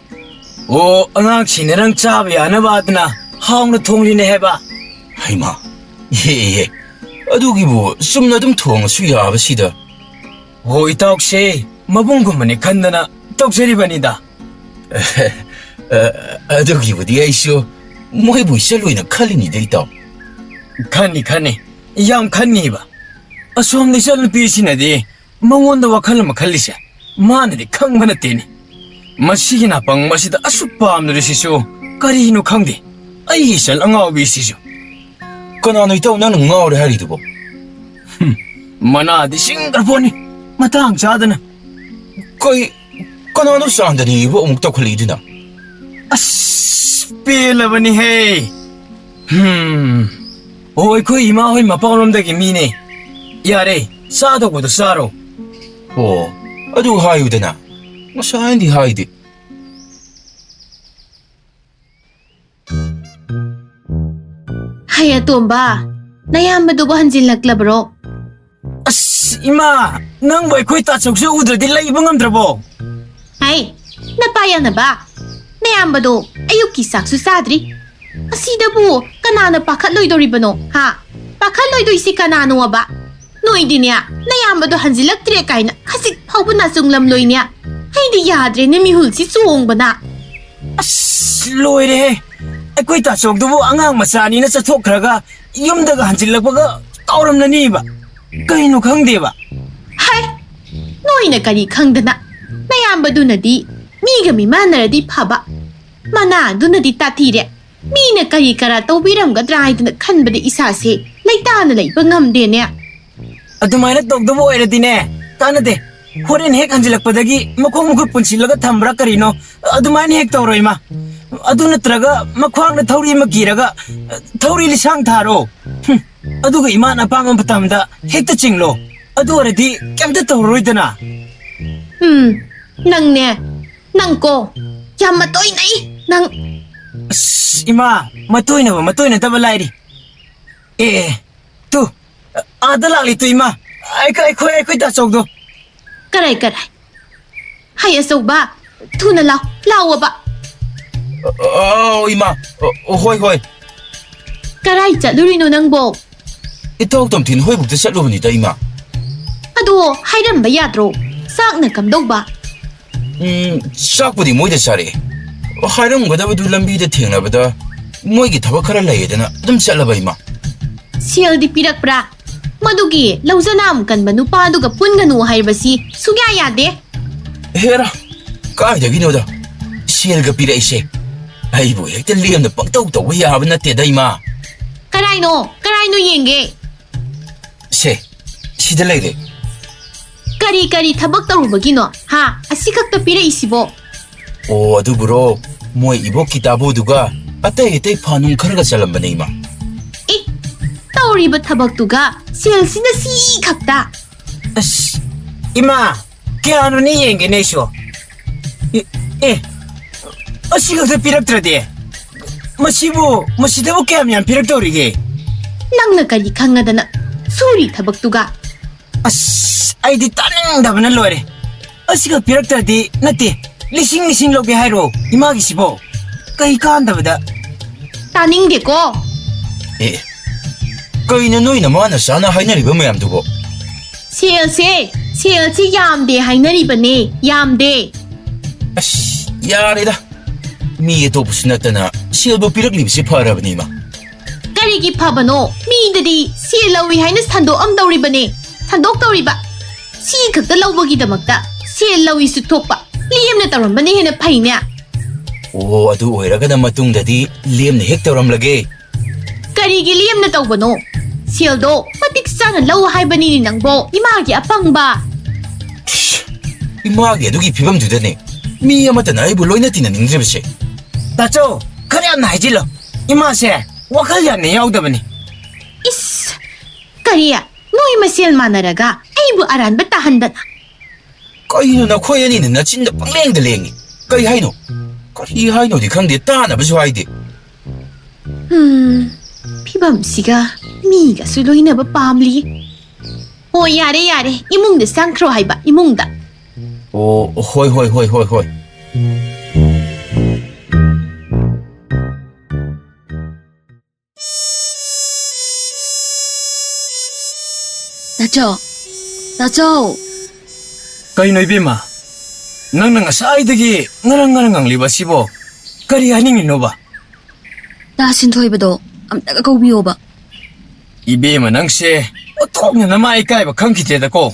ꯑꯣ, ꯑꯉꯥꯡꯁꯤꯡꯅ ꯅꯪ ꯆꯥꯕ ꯌꯥꯅꯕ ꯑꯗꯨꯅ ꯍꯥꯎꯅ ꯊꯣꯡꯂꯤꯅꯦ ꯍꯥꯏꯕ꯫ ꯍꯩꯃꯥ, ꯏꯍꯦ, ꯏꯍꯦ꯫ ꯑꯗꯨꯒꯤꯕꯨ ꯆꯨꯝꯅ ꯑꯗꯨꯝ ꯊꯣꯡꯉꯁꯨ ꯌꯥꯕꯁꯤꯗ꯫ ꯍꯣ, ꯏꯇꯥꯎꯁꯦ ꯃꯕꯨꯡꯒꯨꯝꯕꯅꯤ ꯈꯟꯗꯅ ꯇꯧꯖꯔꯤꯕꯅꯤꯗ꯫ ꯑ, ꯑꯗꯨꯒꯤꯕꯨꯗꯤ ꯑꯩꯁꯨ ꯃꯣꯏꯕꯨ ꯏꯆꯜ ꯑꯣꯏꯅ ꯈꯜꯂꯤꯅꯤꯗ, ꯏꯇꯥꯎ꯫ ꯈꯟꯅꯤ, ꯈꯟꯅꯤ꯫ ꯌꯥꯝ ꯈꯟꯅꯤꯕ꯫ ꯑꯁꯣꯝꯗ ꯏꯆꯟꯅꯨꯄꯤꯁꯤꯅꯗꯤ ꯃꯉꯣꯟꯗ ꯋꯥꯈꯜ ꯑꯃ ꯈꯜꯂꯤꯁꯦ ꯃꯥꯅꯗꯤ ꯈꯪꯕ ꯅꯠꯇꯦꯅꯦ꯫ ꯃꯁꯤꯒꯤ ꯅꯥꯄꯪꯕꯁꯤꯗ ꯑꯁꯨꯛ ꯄꯥꯝꯅꯔꯤꯁꯤꯁꯨ ꯀꯔꯤꯅꯣ ꯈꯪꯗꯦ꯫ ꯑꯩꯒꯤ ꯏꯆꯜ ꯑꯉꯥꯎꯕꯤꯁꯤꯁꯨ꯫ ꯀꯅꯥꯅꯣ ꯏꯇꯥꯎ ꯅꯪꯅ ꯉꯥꯎꯔꯦ ꯍꯥꯏꯔꯤꯗꯨꯕꯣ? ꯍꯨꯝ, ꯃꯅꯥꯗꯤ ꯁꯤꯡꯈ꯭ꯔ ꯄꯣꯠꯅꯤ, ꯃꯇꯥꯡ ꯆꯥꯗꯅ꯫ ꯀꯩ, ꯀꯅꯥꯅꯣ ꯆꯥꯟꯗꯅꯤꯕꯨ ꯑꯃꯨꯛ ꯇꯧꯈꯠꯂꯛꯏꯗꯨꯅ? ꯑꯁ, ꯄꯦꯜꯂꯕꯅꯤꯍꯦ꯫ ꯍꯨꯝ꯫ ꯑꯣ, ꯑꯩꯈꯣꯏ ꯏꯃꯥ ꯍꯣꯏ ꯃꯄꯥꯝꯂꯣꯝꯗꯒꯤ ꯃꯤꯅꯦ꯫ ꯌꯥꯔꯦ, ꯆꯥꯗꯧꯕꯗꯣ ꯆꯥꯔꯣ꯫ ꯑꯣ, ꯑꯗꯨ ꯍꯥꯏꯌꯨꯗꯅ꯫ ꯉꯁꯥꯏꯅꯗꯤ ꯍꯥꯏꯗꯦ꯫ ꯍꯩ ꯑꯇꯣꯝꯕ, ꯅꯌꯥꯝꯕꯗꯨꯕꯨ ꯍꯟꯖꯤꯜꯂꯛꯂꯕ꯭ꯔꯣ? ꯑꯁ, ꯏꯃꯥ, ꯅꯪꯕꯨ ꯑꯩꯈꯣꯏ ꯇꯥꯆꯧꯁꯦ ꯎꯗ꯭ꯔꯗꯤ ꯂꯩꯕ ꯉꯝꯗ꯭ꯔꯕꯣ? ꯍꯩ, ꯅꯄꯥ ꯌꯥꯅꯕ꯫ ꯅꯌꯥꯝꯕꯗꯣ ꯑꯌꯨꯛꯀꯤ ꯆꯥꯛꯁꯨ ꯆꯥꯗ꯭ꯔꯤ꯫ ꯑꯁꯤꯗꯕꯨ ꯀꯅꯥꯅ ꯄꯥꯈꯠꯂꯣꯏꯗꯧꯔꯤꯕꯅꯣ, ꯍꯥ? ꯄꯥꯈꯠꯂꯣꯏꯗꯣꯏꯁꯤ ꯀꯅꯥꯅꯣꯕ? ꯅꯣꯏꯗꯤꯅꯦ, ꯅꯌꯥꯝꯕꯗꯣ ꯍꯟꯖꯤꯜꯂꯛꯇ꯭ꯔꯦ ꯀꯥꯏꯅ ꯈꯖꯤꯛ ꯐꯥꯎꯕ ꯅꯥꯆꯨꯡꯂꯝꯂꯣꯏꯅꯦ꯫ ꯑꯩꯗꯤ ꯌꯥꯗ꯭ꯔꯦꯅꯦ ꯃꯤꯍꯨꯜꯁꯤ ꯆꯣꯡꯕꯅ꯫ ꯑꯁ, ꯂꯣꯏꯔꯦꯍꯦ꯫ ꯑꯩꯈꯣꯏ ꯇꯥꯆꯧꯗꯨꯕꯨ ꯑꯉꯥꯡ ꯃꯆꯥꯅꯤꯅ ꯆꯠꯊꯣꯛꯈ꯭ꯔꯒ ꯌꯨꯝꯗꯒ ꯍꯟꯖꯤꯜꯂꯛꯄꯒ ꯀꯥꯎꯔꯝꯂꯅꯤꯕ꯫ ꯀꯩꯅꯣ ꯈꯪꯗꯦꯕ꯫ ꯍꯥꯏ, ꯅꯣꯏꯅ ꯀꯔꯤ ꯈꯪꯗꯅ? ꯅꯌꯥꯝꯕꯗꯨꯅꯗꯤ ꯃꯤꯒ ꯃꯤꯃꯥꯟꯅꯔꯗꯤ ꯐꯕ, ꯃꯅꯥꯗꯨꯅꯗꯤ ꯇꯥꯊꯤꯔꯦ꯫ ꯃꯤꯅ ꯀꯔꯤ ꯀꯔꯥ ꯇꯧꯕꯤꯔꯝꯒꯗ꯭ꯔꯥ ꯍꯥꯏꯗꯅ ꯈꯟꯕꯗ ꯏꯁꯥꯁꯦ ꯂꯩꯇꯥꯅ ꯂꯩꯕ ꯉꯝꯗꯦꯅꯦ꯫ ꯑꯗꯨꯃꯥꯏꯅ ꯇꯧꯗꯕ ꯑꯣꯏꯔꯗꯤꯅꯦ, ꯀꯥꯟꯅꯗꯦ꯫ ꯍꯣꯔꯦꯟ ꯍꯦꯛ ꯍꯟꯖꯤꯜꯂꯛꯄꯗꯒꯤ ꯃꯈꯣꯡ ꯃꯈꯨꯠ ꯄꯨꯟꯁꯤꯜꯂꯒ ꯊꯝꯕ꯭ꯔꯥ ꯀꯔꯤꯅꯣ, ꯑꯗꯨꯃꯥꯏꯅ ꯍꯦꯛ ꯇꯧꯔꯣ, ꯏꯃꯥ꯫ ꯑꯗꯨ ꯅꯠꯇ꯭ꯔꯒ ꯃꯈ꯭ꯋꯥꯡꯗ ꯊꯧꯔꯤ ꯑꯃ ꯀꯤꯔꯒ, ꯊꯧꯔꯤ ꯂꯤꯁꯥꯡ ꯊꯥꯔꯣ꯫ ꯍꯨꯝ, ꯑꯗꯨꯒ ꯏꯃꯥꯅ ꯑꯄꯥꯝꯕ ꯃꯇꯝꯗ ꯍꯦꯛꯇ ꯆꯤꯡꯂꯣ꯫ ꯑꯗꯨ ꯑꯣꯏꯔꯗꯤ ꯀꯩꯝꯇ ꯇꯧꯔꯔꯣꯏꯗꯅ꯫ ꯎꯝ, ꯅꯪꯅꯦ, ꯅꯪꯀꯣ, ꯌꯥꯝ ꯃꯇꯣꯏꯅꯩ, ꯅꯪ꯫ ꯑꯁ, ꯏꯃꯥ, ꯃꯇꯣꯏꯅꯕ ꯃꯇꯣꯏꯅꯗꯕ ꯂꯥꯏꯔꯤ꯫ ꯑꯦ, ꯑꯦ, ꯇꯨ, ꯑꯥꯗ ꯂꯥꯛꯂꯤ ꯇꯨ, ꯏꯃꯥ꯫ ꯑꯩꯈꯣꯏ, ꯑꯩꯈꯣꯏ, ꯑꯩꯈꯣꯏ ꯇꯥꯆꯧꯗꯣ꯫ ꯀꯔꯥꯏ, ꯀꯔꯥꯏ? ꯍꯩ ꯑꯆꯧꯕ, ꯊꯨꯅ ꯂꯥꯎ, ꯂꯥꯎꯑꯣꯕ꯫ ꯑ, ꯑ, ꯑ, ꯏꯃꯥ, ꯑ, ꯍꯣꯏ, ꯍꯣꯏ꯫ ꯀꯔꯥꯏ ꯆꯠꯂꯨꯔꯤꯅꯣ ꯅꯪꯕꯣ? ꯏꯇꯥꯎ ꯇꯝꯊꯤꯟ ꯍꯣꯏꯕꯨꯛꯇ ꯆꯠꯂꯨꯕꯅꯤꯗ, ꯏꯃꯥ꯫ ꯑꯗꯣ ꯍꯥꯏꯔꯝꯕ ꯌꯥꯗ꯭ꯔꯣ? ꯆꯥꯛꯅ ꯀꯝꯗꯧꯕ? ꯎꯝ, ꯆꯥꯛꯄꯨꯗꯤ ꯃꯣꯏꯗ ꯆꯥꯔꯛꯑꯦ꯫ ꯍꯥꯏꯔꯝꯒꯗꯕꯗꯨ ꯂꯝꯕꯤꯗ ꯊꯦꯡꯅꯕꯗ ꯃꯣꯏꯒꯤ ꯊꯕꯛ ꯈꯔ ꯂꯩꯌꯦꯗꯅ ꯑꯗꯨꯝ ꯆꯠꯂꯕ, ꯏꯃꯥ꯫ ꯁꯦꯜꯗꯤ ꯄꯤꯔꯛꯄ꯭ꯔꯥ? ꯃꯗꯨꯒꯤ ꯂꯧꯖꯅꯥꯝ ꯀꯟꯕ ꯅꯨꯄꯥꯗꯨꯒ ꯄꯨꯟꯒꯅꯨ ꯍꯥꯏꯕꯁꯤ ꯁꯨꯛꯌꯥ ꯌꯥꯗꯦ꯫ ꯍꯦꯔꯥ, ꯀꯥꯏꯗꯒꯤꯅꯣꯗ ꯁꯦꯜꯒ ꯄꯤꯔꯛꯏꯁꯦ? ꯑꯩꯕꯨ ꯍꯦꯛꯇ ꯂꯦꯝꯅ ꯄꯪꯇꯧ ꯇꯧꯕ ꯌꯥꯕ ꯅꯠꯇꯦꯗ, ꯏꯃꯥ꯫ ꯀꯔꯥꯏꯅꯣ? ꯀꯔꯥꯏꯅꯣ ꯌꯦꯡꯒꯦ? ꯁꯦ, ꯁꯤꯗ ꯂꯩꯔꯦ꯫ ꯀꯔꯤ ꯀꯔꯤ ꯊꯕꯛ ꯇꯧꯔꯨꯕꯒꯤꯅꯣ? ꯍꯥ? ꯑꯁꯤꯈꯛꯇ ꯄꯤꯔꯛꯏꯁꯤꯕꯣ? ꯑꯣ, ꯑꯗꯨꯕꯨꯔꯣ, ꯃꯣꯏ ꯏꯕꯣꯛꯀꯤ ꯇꯥꯕꯨꯗꯨꯒ ꯑꯇꯩ ꯑꯇꯩ ꯐꯥꯅꯨꯡ ꯈꯔꯒ ꯆꯜꯂꯝꯕꯅꯦ, ꯏꯃꯥ꯫ ꯑꯦ, ꯇꯧꯔꯤꯕ ꯊꯕꯛꯇꯨꯒ ꯁꯦꯜꯁꯤꯅ ꯁꯤ ꯈꯛꯇ? ꯑꯁ, ꯏꯃꯥ, ꯀꯌꯥꯅꯣꯅꯦ ꯌꯦꯡꯒꯦꯅꯦ ꯑꯩꯁꯨ꯫ ꯑꯦ, ꯑꯦ, ꯑꯁꯤ ꯈꯛꯇ ꯄꯤꯔꯛꯇ꯭ꯔꯗꯤ? ꯃꯁꯤꯕꯨ, ꯃꯁꯤꯗꯕꯨ ꯀꯌꯥꯝ ꯌꯥꯝ ꯄꯤꯔꯛꯇꯧꯔꯤꯒꯦ? ꯅꯪꯅ ꯀꯔꯤ ꯈꯪꯉꯗꯅ ꯁꯨꯔꯤ ꯊꯕꯛꯇꯨꯒ? ꯑꯁ, ꯑꯩꯗꯤ ꯇꯥꯅꯤꯡꯗꯕꯅ ꯂꯣꯏꯔꯦ꯫ ꯑꯁꯤꯈꯛ ꯄꯤꯔꯛꯇ꯭ꯔꯗꯤ ꯅꯠꯇꯦ, ꯂꯤꯁꯤꯡ ꯂꯤꯁꯤꯡ ꯂꯧꯒꯦ ꯍꯥꯏꯔꯣ ꯏꯃꯥꯒꯤꯁꯤꯕꯣ? ꯀꯩ ꯀꯥꯟꯗꯕꯗ꯫ ꯇꯥꯅꯤꯡꯗꯦꯀꯣ꯫ ꯑꯦ, ꯀꯩꯅꯣ ꯅꯣꯏ ꯅꯃꯥ ꯅꯆꯥꯅ ꯍꯥꯏꯅꯔꯤꯕ ꯃꯌꯥꯝꯗꯨꯕꯣ? ꯁꯦꯜꯁꯦ, ꯁꯦꯜꯁꯤ ꯌꯥꯝꯗꯦ ꯍꯥꯏꯅꯔꯤꯕꯅꯦ, ꯌꯥꯝꯗꯦ꯫ ꯑꯁ, ꯌꯥꯔꯦꯗ꯫ ꯃꯤ ꯑꯇꯣꯞꯄꯁꯨ ꯅꯠꯇꯅ ꯁꯦꯜꯕꯨ ꯄꯤꯔꯛꯂꯤꯕꯁꯤ ꯐꯔꯕꯅꯤ, ꯏꯃꯥ꯫ ꯀꯔꯤꯒꯤ ꯐꯕꯅꯣ? ꯃꯤꯗꯗꯤ ꯁꯦꯜ ꯂꯧꯏ ꯍꯥꯏꯅ ꯁꯟꯗꯣꯛꯑꯝꯗꯧꯔꯤꯕꯅꯦ, ꯁꯟꯗꯣꯛꯇꯧꯔꯤꯕ꯫ ꯁꯤ ꯈꯛꯇ ꯂꯧꯕꯒꯤꯗꯃꯛꯇ ꯁꯦꯜ ꯂꯧꯏꯁꯨ ꯊꯣꯛꯄ, ꯂꯦꯝꯅ ꯇꯧꯔꯝꯕꯅ ꯍꯦꯟꯅ ꯐꯩꯅꯦ꯫ ꯑꯣ, ꯑꯗꯨ ꯑꯣꯏꯔꯒꯅ ꯃꯇꯨꯡꯗꯗꯤ ꯂꯦꯝꯅ ꯍꯦꯛ ꯇꯧꯔꯝꯂꯒꯦ꯫ ꯀꯔꯤꯒꯤ ꯂꯦꯝꯅ ꯇꯧꯕꯅꯣ? ꯁꯦꯜꯗꯣ ꯃꯇꯤꯛ ꯆꯥꯅ ꯂꯧ ꯍꯥꯏꯕꯅꯤꯅꯦ ꯅꯪꯕꯣ, ꯏꯃꯥꯒꯤ ꯑꯄꯪꯕ꯫ ꯏꯁ, ꯏꯃꯥꯒꯤ ꯑꯗꯨꯒꯤ ꯐꯤꯕꯝꯗꯨꯗꯅꯦ ꯃꯤ ꯑꯃꯠꯇꯅ ꯑꯩꯕꯨ ꯂꯣꯏꯅ ꯇꯤꯟꯅꯅꯤꯡꯗ꯭ꯔꯤꯕꯁꯦ꯫ ꯇꯥꯆꯧ, ꯈꯔ ꯌꯥꯝꯅ ꯍꯥꯏꯖꯤꯜꯂꯣ꯫ ꯏꯃꯥꯁꯦ ꯋꯥꯈꯜ ꯌꯥꯝꯅ ꯌꯥꯎꯗꯕꯅꯤ꯫ ꯏꯁ! ꯀꯔꯤ? ꯅꯣꯏ ꯃꯁꯦꯜ ꯃꯥꯟꯅꯔꯒ ꯑꯩꯕꯨ ꯑꯔꯥꯟꯕ ꯇꯥꯍꯟꯗꯅ꯫ ꯀꯩꯅꯣ ꯅꯈꯣꯏ ꯑꯅꯤꯅ ꯅꯆꯤꯟꯗ ꯄꯪꯂꯦꯡꯗ ꯂꯦꯡꯉꯤ? ꯀꯩ ꯍꯥꯏꯅꯣ? ꯀꯔꯤ ꯍꯥꯏꯅꯣꯗꯤ ꯈꯪꯗꯦ, ꯇꯥꯅꯕꯁꯨ ꯍꯥꯏꯗꯦ꯫ ꯎꯝ, ꯐꯤꯕꯝꯁꯤꯒ ꯃꯤꯒꯁꯨ ꯂꯣꯏꯅꯕ ꯄꯥꯝꯂꯤ꯫ ꯑꯣ, ꯌꯥꯔꯦ, ꯌꯥꯔꯦ, ꯏꯃꯨꯡꯗ ꯆꯪꯈ꯭ꯔꯣ ꯍꯥꯏꯕ, ꯏꯃꯨꯡꯗ꯫ ꯑꯣ, ꯍꯣꯏ, ꯍꯣꯏ, ꯍꯣꯏ, ꯍꯣꯏ, ꯍꯣꯏ꯫ ꯇꯥꯆꯧ, ꯇꯥꯆꯧ꯫ ꯀꯩꯅꯣ ꯏꯕꯦꯝꯃ? ꯅꯪꯅ ꯉꯁꯥꯏꯗꯒꯤ ꯉꯔꯪ ꯉꯔꯪ ꯉꯪꯂꯤꯕ ꯑꯁꯤꯕꯣ? ꯀꯔꯤ ꯍꯥꯏꯅꯤꯡꯉꯤꯅꯣꯕ? ꯇꯥ ꯁꯤꯟꯊꯣꯏꯕꯗꯣ ꯑꯝꯇꯒ ꯀꯧꯕꯤꯌꯣꯕ꯫ ꯏꯕꯦꯝꯃ, ꯅꯪꯁꯦ ꯑꯣꯟꯊꯣꯛꯅ ꯅꯃꯥ ꯏꯀꯥꯏꯕ ꯈꯪꯈꯤꯗ꯭ꯔꯦꯗꯀꯣ꯫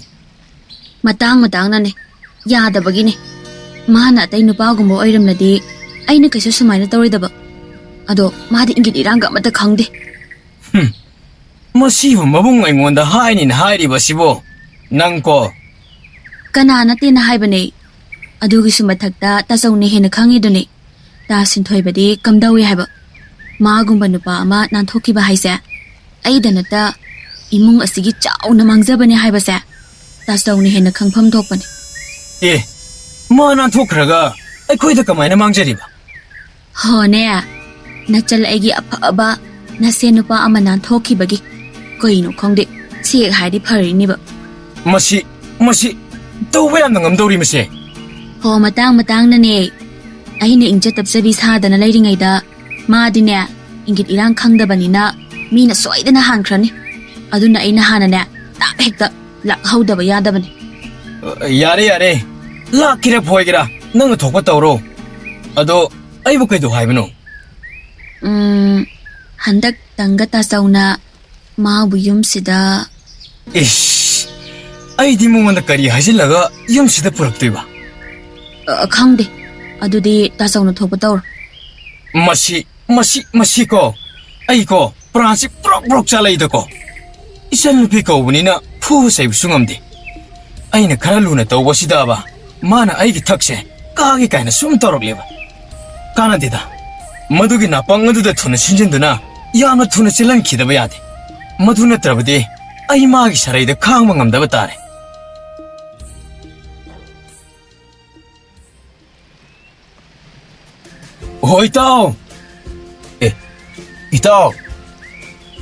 ꯃꯇꯥꯡ ꯃꯇꯥꯡꯅꯅꯦ, ꯌꯥꯗꯕꯒꯤꯅꯦ꯫ ꯃꯥꯅ ꯑꯇꯩ ꯅꯨꯄꯥꯒꯨꯝꯕ ꯑꯣꯏꯔꯝꯂꯗꯤ ꯑꯩꯅ ꯀꯩꯁꯨ ꯁꯨꯃꯥꯏꯅ ꯇꯧꯔꯣꯏꯗꯕ꯫ ꯑꯗꯣ ꯃꯥꯗꯤ ꯏꯪꯒꯤꯠ ꯏꯔꯥꯡꯒ ꯑꯃꯠꯇ ꯈꯪꯗꯦ꯫ ꯍꯨꯝ, ꯃꯁꯤꯕꯨ ꯃꯕꯨꯡ ꯑꯩꯉꯣꯟꯗ ꯍꯥꯏꯅꯤꯅ ꯍꯥꯏꯔꯤꯕꯁꯤꯕꯣ? ꯅꯪꯀꯣ꯫ ꯀꯅꯥ ꯅꯠꯇꯦꯅ ꯍꯥꯏꯕꯅꯦ? ꯑꯗꯨꯒꯤꯁꯨ ꯃꯊꯛꯇ ꯇꯥꯆꯧꯅ ꯍꯦꯟꯅ ꯈꯪꯉꯤꯗꯨꯅꯤ꯫ ꯇꯥ ꯁꯤꯟꯊꯣꯏꯕꯗꯤ ꯀꯝꯗꯧꯏ ꯍꯥꯏꯕ? ꯃꯥꯒꯨꯝꯕ ꯅꯨꯄꯥ ꯑꯃ ꯅꯥꯟꯊꯣꯛꯈꯤꯕ ꯍꯥꯏꯁꯦ ꯑꯩꯗ ꯅꯠꯇ ꯏꯃꯨꯡ ꯑꯁꯤꯒꯤ ꯆꯥꯎꯅ ꯃꯥꯡꯖꯕꯅꯦ ꯍꯥꯏꯕꯁꯦ ꯇꯥꯆꯧꯅ ꯍꯦꯟꯅ ꯈꯪꯐꯝ ꯊꯣꯛꯄꯅꯦ꯫ ꯑꯦ, ꯃꯥ ꯅꯥꯟꯊꯣꯛꯈ꯭ꯔꯒ ꯑꯩꯈꯣꯏꯗ ꯀꯃꯥꯏꯅ ꯃꯥꯡꯖꯔꯤꯕ? ꯍꯣꯅꯦ, ꯅꯆꯜ ꯑꯩꯒꯤ ꯑꯐꯕ ꯅꯁꯦ ꯅꯨꯄꯥ ꯑꯃ ꯅꯥꯟꯊꯣꯛꯈꯤꯕꯒꯤ꯫ ꯀꯩꯅꯣ ꯈꯪꯗꯦ, ꯁꯤ ꯍꯦꯛ ꯍꯥꯏꯔꯗꯤ ꯐꯔꯤꯅꯦꯕ꯫ ꯃꯁꯤ, ꯃꯁꯤ ꯇꯧꯕ ꯌꯥꯝꯅ ꯉꯝꯗꯧꯔꯤ ꯃꯁꯦ꯫ ꯍꯣ, ꯃꯇꯥꯡ ꯃꯇꯥꯡꯅꯅꯦ꯫ ꯑꯩꯅ ꯏꯪꯖ ꯇꯞꯆꯕꯤ ꯁꯥꯗꯅ ꯂꯩꯔꯤꯉꯩꯗ ꯃꯥꯗꯤꯅꯦ, ꯏꯪꯒꯤꯠ ꯏꯔꯥꯡ ꯈꯪꯗꯕꯅꯤꯅ ꯃꯤꯅ ꯁꯣꯏꯗꯅ ꯍꯥꯟꯈ꯭ꯔꯅꯤ꯫ ꯑꯗꯨꯅ ꯑꯩꯅ ꯍꯥꯟꯅꯅꯦ, ꯇꯥꯞ ꯍꯦꯛꯇ ꯂꯥꯛꯍꯧꯗꯕ ꯌꯥꯗꯕꯅꯤ꯫ ꯌꯥꯔꯦ, ꯌꯥꯔꯦ꯫ ꯂꯥꯛꯀꯦꯔꯥ ꯐꯣꯏꯒꯦꯔꯥ, ꯅꯪꯅ ꯊꯣꯛꯄ ꯇꯧꯔꯣ꯫ ꯑꯗꯣ ꯑꯩꯕꯨ ꯀꯩꯗꯧ ꯍꯥꯏꯕꯅꯣ? ꯎꯝ, ꯍꯟꯗꯛ ꯇꯪꯒ ꯇꯥꯆꯧꯅ ꯃꯥꯕꯨ ꯌꯨꯝꯁꯤꯗ꯫ ꯏꯁ, ꯑꯩꯗꯤ ꯃꯉꯣꯟꯗ ꯀꯔꯤ ꯍꯥꯏꯖꯤꯜꯂꯒ ꯌꯨꯝꯁꯤꯗ ꯄꯨꯔꯛꯇꯣꯏꯕ? ꯑ, ꯈꯪꯗꯦ꯫ ꯑꯗꯨꯗꯤ ꯇꯥꯆꯧꯅ ꯊꯣꯛꯄ ꯇꯧꯔꯣ꯫ ꯃꯁꯤ, ꯃꯁꯤ, ꯃꯁꯤ ꯀꯣ, ꯑꯩ ꯀꯣ, ꯄ꯭ꯔꯥꯟꯁꯤ ꯄ꯭ꯔꯣꯛ ꯄ꯭ꯔꯣꯛ ꯆꯥꯂꯛꯏꯗꯀꯣ꯫ ꯏꯆꯟꯅꯨꯄꯤ ꯀꯧꯕꯅꯤꯅ ꯐꯨꯕ ꯆꯩꯕꯁꯨ ꯉꯝꯗꯦ꯫ ꯑꯩꯅ ꯈꯔ ꯂꯨꯅ ꯇꯧꯕꯁꯤꯗꯕ ꯃꯥꯅ ꯑꯩꯒꯤ ꯊꯛꯁꯦ ꯀꯥꯒꯦ ꯀꯥꯏꯅ ꯁꯨꯝ ꯇꯧꯔꯛꯂꯦꯕ꯫ ꯀꯥꯟꯅꯗꯦꯗ꯫ ꯃꯗꯨꯒꯤ ꯅꯥꯄꯪ ꯑꯗꯨꯗ ꯊꯨꯅ ꯁꯤꯟꯖꯤꯟꯗꯨꯅ ꯌꯥꯝꯅ ꯊꯨꯅ ꯆꯦꯜꯍꯟꯈꯤꯗꯕ ꯌꯥꯗꯦ꯫ ꯃꯗꯨ ꯅꯠꯇ꯭ꯔꯕꯗꯤ ꯑꯩ ꯃꯥꯒꯤ ꯁꯔꯩꯗ ꯈꯥꯡꯕ ꯉꯝꯗꯕ ꯇꯥꯔꯦ꯫ ꯍꯣ, ꯏꯇꯥꯎ! ꯑꯦ, ꯏꯇꯥꯎ!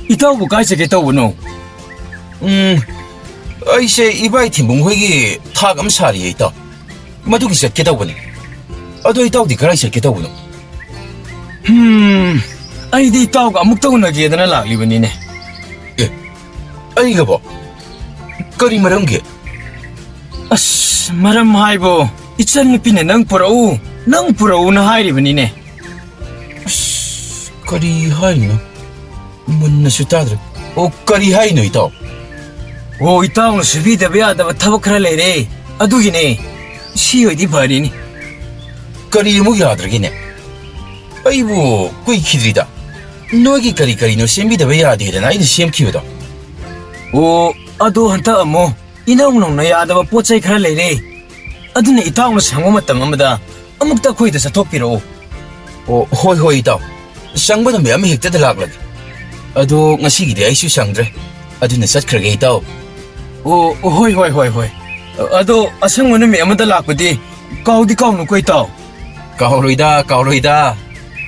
ꯏꯇꯥꯎꯕꯨ ꯀꯥꯏ ꯆꯠꯀꯦ ꯇꯧꯕꯅꯣ? ꯎꯝ, ꯑꯩꯁꯦ ꯏꯕꯥꯏ ꯊꯤꯟꯕꯨꯡ ꯍꯣꯏꯒꯤ ꯊꯥꯛ ꯑꯃ ꯁꯥꯔꯤꯌꯦ, ꯏꯇꯥꯎ꯫ ꯃꯗꯨꯒꯤ ꯆꯠꯀꯦ ꯇꯧꯕꯅꯤ꯫ ꯑꯗꯣ ꯏꯇꯥꯎꯗꯤ ꯀꯗꯥꯏ ꯆꯠꯀꯦ ꯇꯧꯕꯅꯣ? ꯍꯝ, ꯑꯩꯗꯤ ꯏꯇꯥꯎꯒ ꯑꯃꯨꯛꯇ ꯎꯅꯒꯦꯗꯅ ꯂꯥꯛꯂꯤꯕꯅꯤꯅꯦ꯫ ꯑꯦ, ꯑꯩꯒꯕꯣ? ꯀꯔꯤ ꯃꯔꯝꯒꯤ? ꯑꯁ, ꯃꯔꯝ ꯍꯥꯏꯕꯨ, ꯏꯆꯟꯅꯨꯄꯤꯅ ꯅꯪ ꯄꯨꯔꯛꯎ, ꯅꯪ ꯄꯨꯔꯛꯎꯅ ꯍꯥꯏꯔꯤꯕꯅꯤꯅꯦ꯫ ꯑꯁ, ꯀꯔꯤ ꯍꯥꯏꯔꯤꯅꯣ? ꯃꯨꯟꯅꯁꯨ ꯇꯥꯗ꯭ꯔꯦ꯫ ꯑꯣ, ꯀꯔꯤ ꯍꯥꯏꯅꯣ, ꯏꯇꯥꯎ? ꯑꯣ, ꯏꯇꯥꯎꯅ ꯁꯨꯕꯤꯗꯕ ꯌꯥꯗꯕ ꯊꯕꯛ ꯈꯔ ꯂꯩꯔꯦ, ꯑꯗꯨꯒꯤꯅꯦ꯫ ꯁꯤ ꯑꯣꯏꯗꯤ ꯐꯔꯤꯅꯤ꯫ ꯀꯔꯤ ꯑꯃꯨꯛ ꯌꯥꯗ꯭ꯔꯒꯦꯅꯦ? ꯑꯩꯕꯨ ꯀꯨꯏꯈꯤꯗ꯭ꯔꯤꯗ꯫ ꯅꯣꯏꯒꯤ ꯀꯔꯤ ꯀꯔꯤꯅꯣ ꯁꯦꯝꯕꯤꯗꯕ ꯌꯥꯗꯦꯗꯅ ꯑꯩꯅ ꯁꯦꯝꯈꯤꯕꯗꯣ꯫ ꯑꯣ, ꯑꯗꯣ ꯍꯟꯇꯛ ꯑꯃꯨꯛ ꯏꯅꯧ ꯅꯧꯅ ꯌꯥꯗꯕ ꯄꯣꯠ ꯆꯩ ꯈꯔ ꯂꯩꯔꯦ꯫ ꯑꯗꯨꯅ ꯏꯇꯥꯎꯅ ꯁꯪꯕ ꯃꯇꯝ ꯑꯃꯗ ꯑꯃꯨꯛꯇ ꯑꯩꯈꯣꯏꯗ ꯆꯠꯊꯣꯛꯄꯤꯔꯛꯑꯣ꯫ ꯑꯣ, ꯍꯣꯏ, ꯍꯣꯏ, ꯏꯇꯥꯎ꯫ ꯁꯪꯕ ꯅꯨꯃꯤꯠ ꯑꯃ ꯍꯦꯛꯇꯗ ꯂꯥꯛꯂꯒꯦ꯫ ꯑꯗꯣ ꯉꯁꯤꯒꯤꯗꯤ ꯑꯩꯁꯨ ꯁꯪꯗ꯭ꯔꯦ꯫ ꯑꯗꯨꯅ ꯆꯠꯈ꯭ꯔꯒꯦ, ꯏꯇꯥꯎ꯫ ꯑꯣ, ꯍꯣꯏ, ꯍꯣꯏ, ꯍꯣꯏ, ꯍꯣꯏ꯫ ꯑꯗꯣ ꯑꯁꯪꯕ ꯅꯨꯃꯤꯠ ꯑꯃꯗ ꯂꯥꯛꯄꯗꯤ ꯀꯥꯎꯗꯤ ꯀꯥꯎꯅꯨꯀꯣ, ꯏꯇꯥꯎ꯫ ꯀꯥꯎꯔꯣꯏꯗ, ꯀꯥꯎꯔꯣꯏꯗ꯫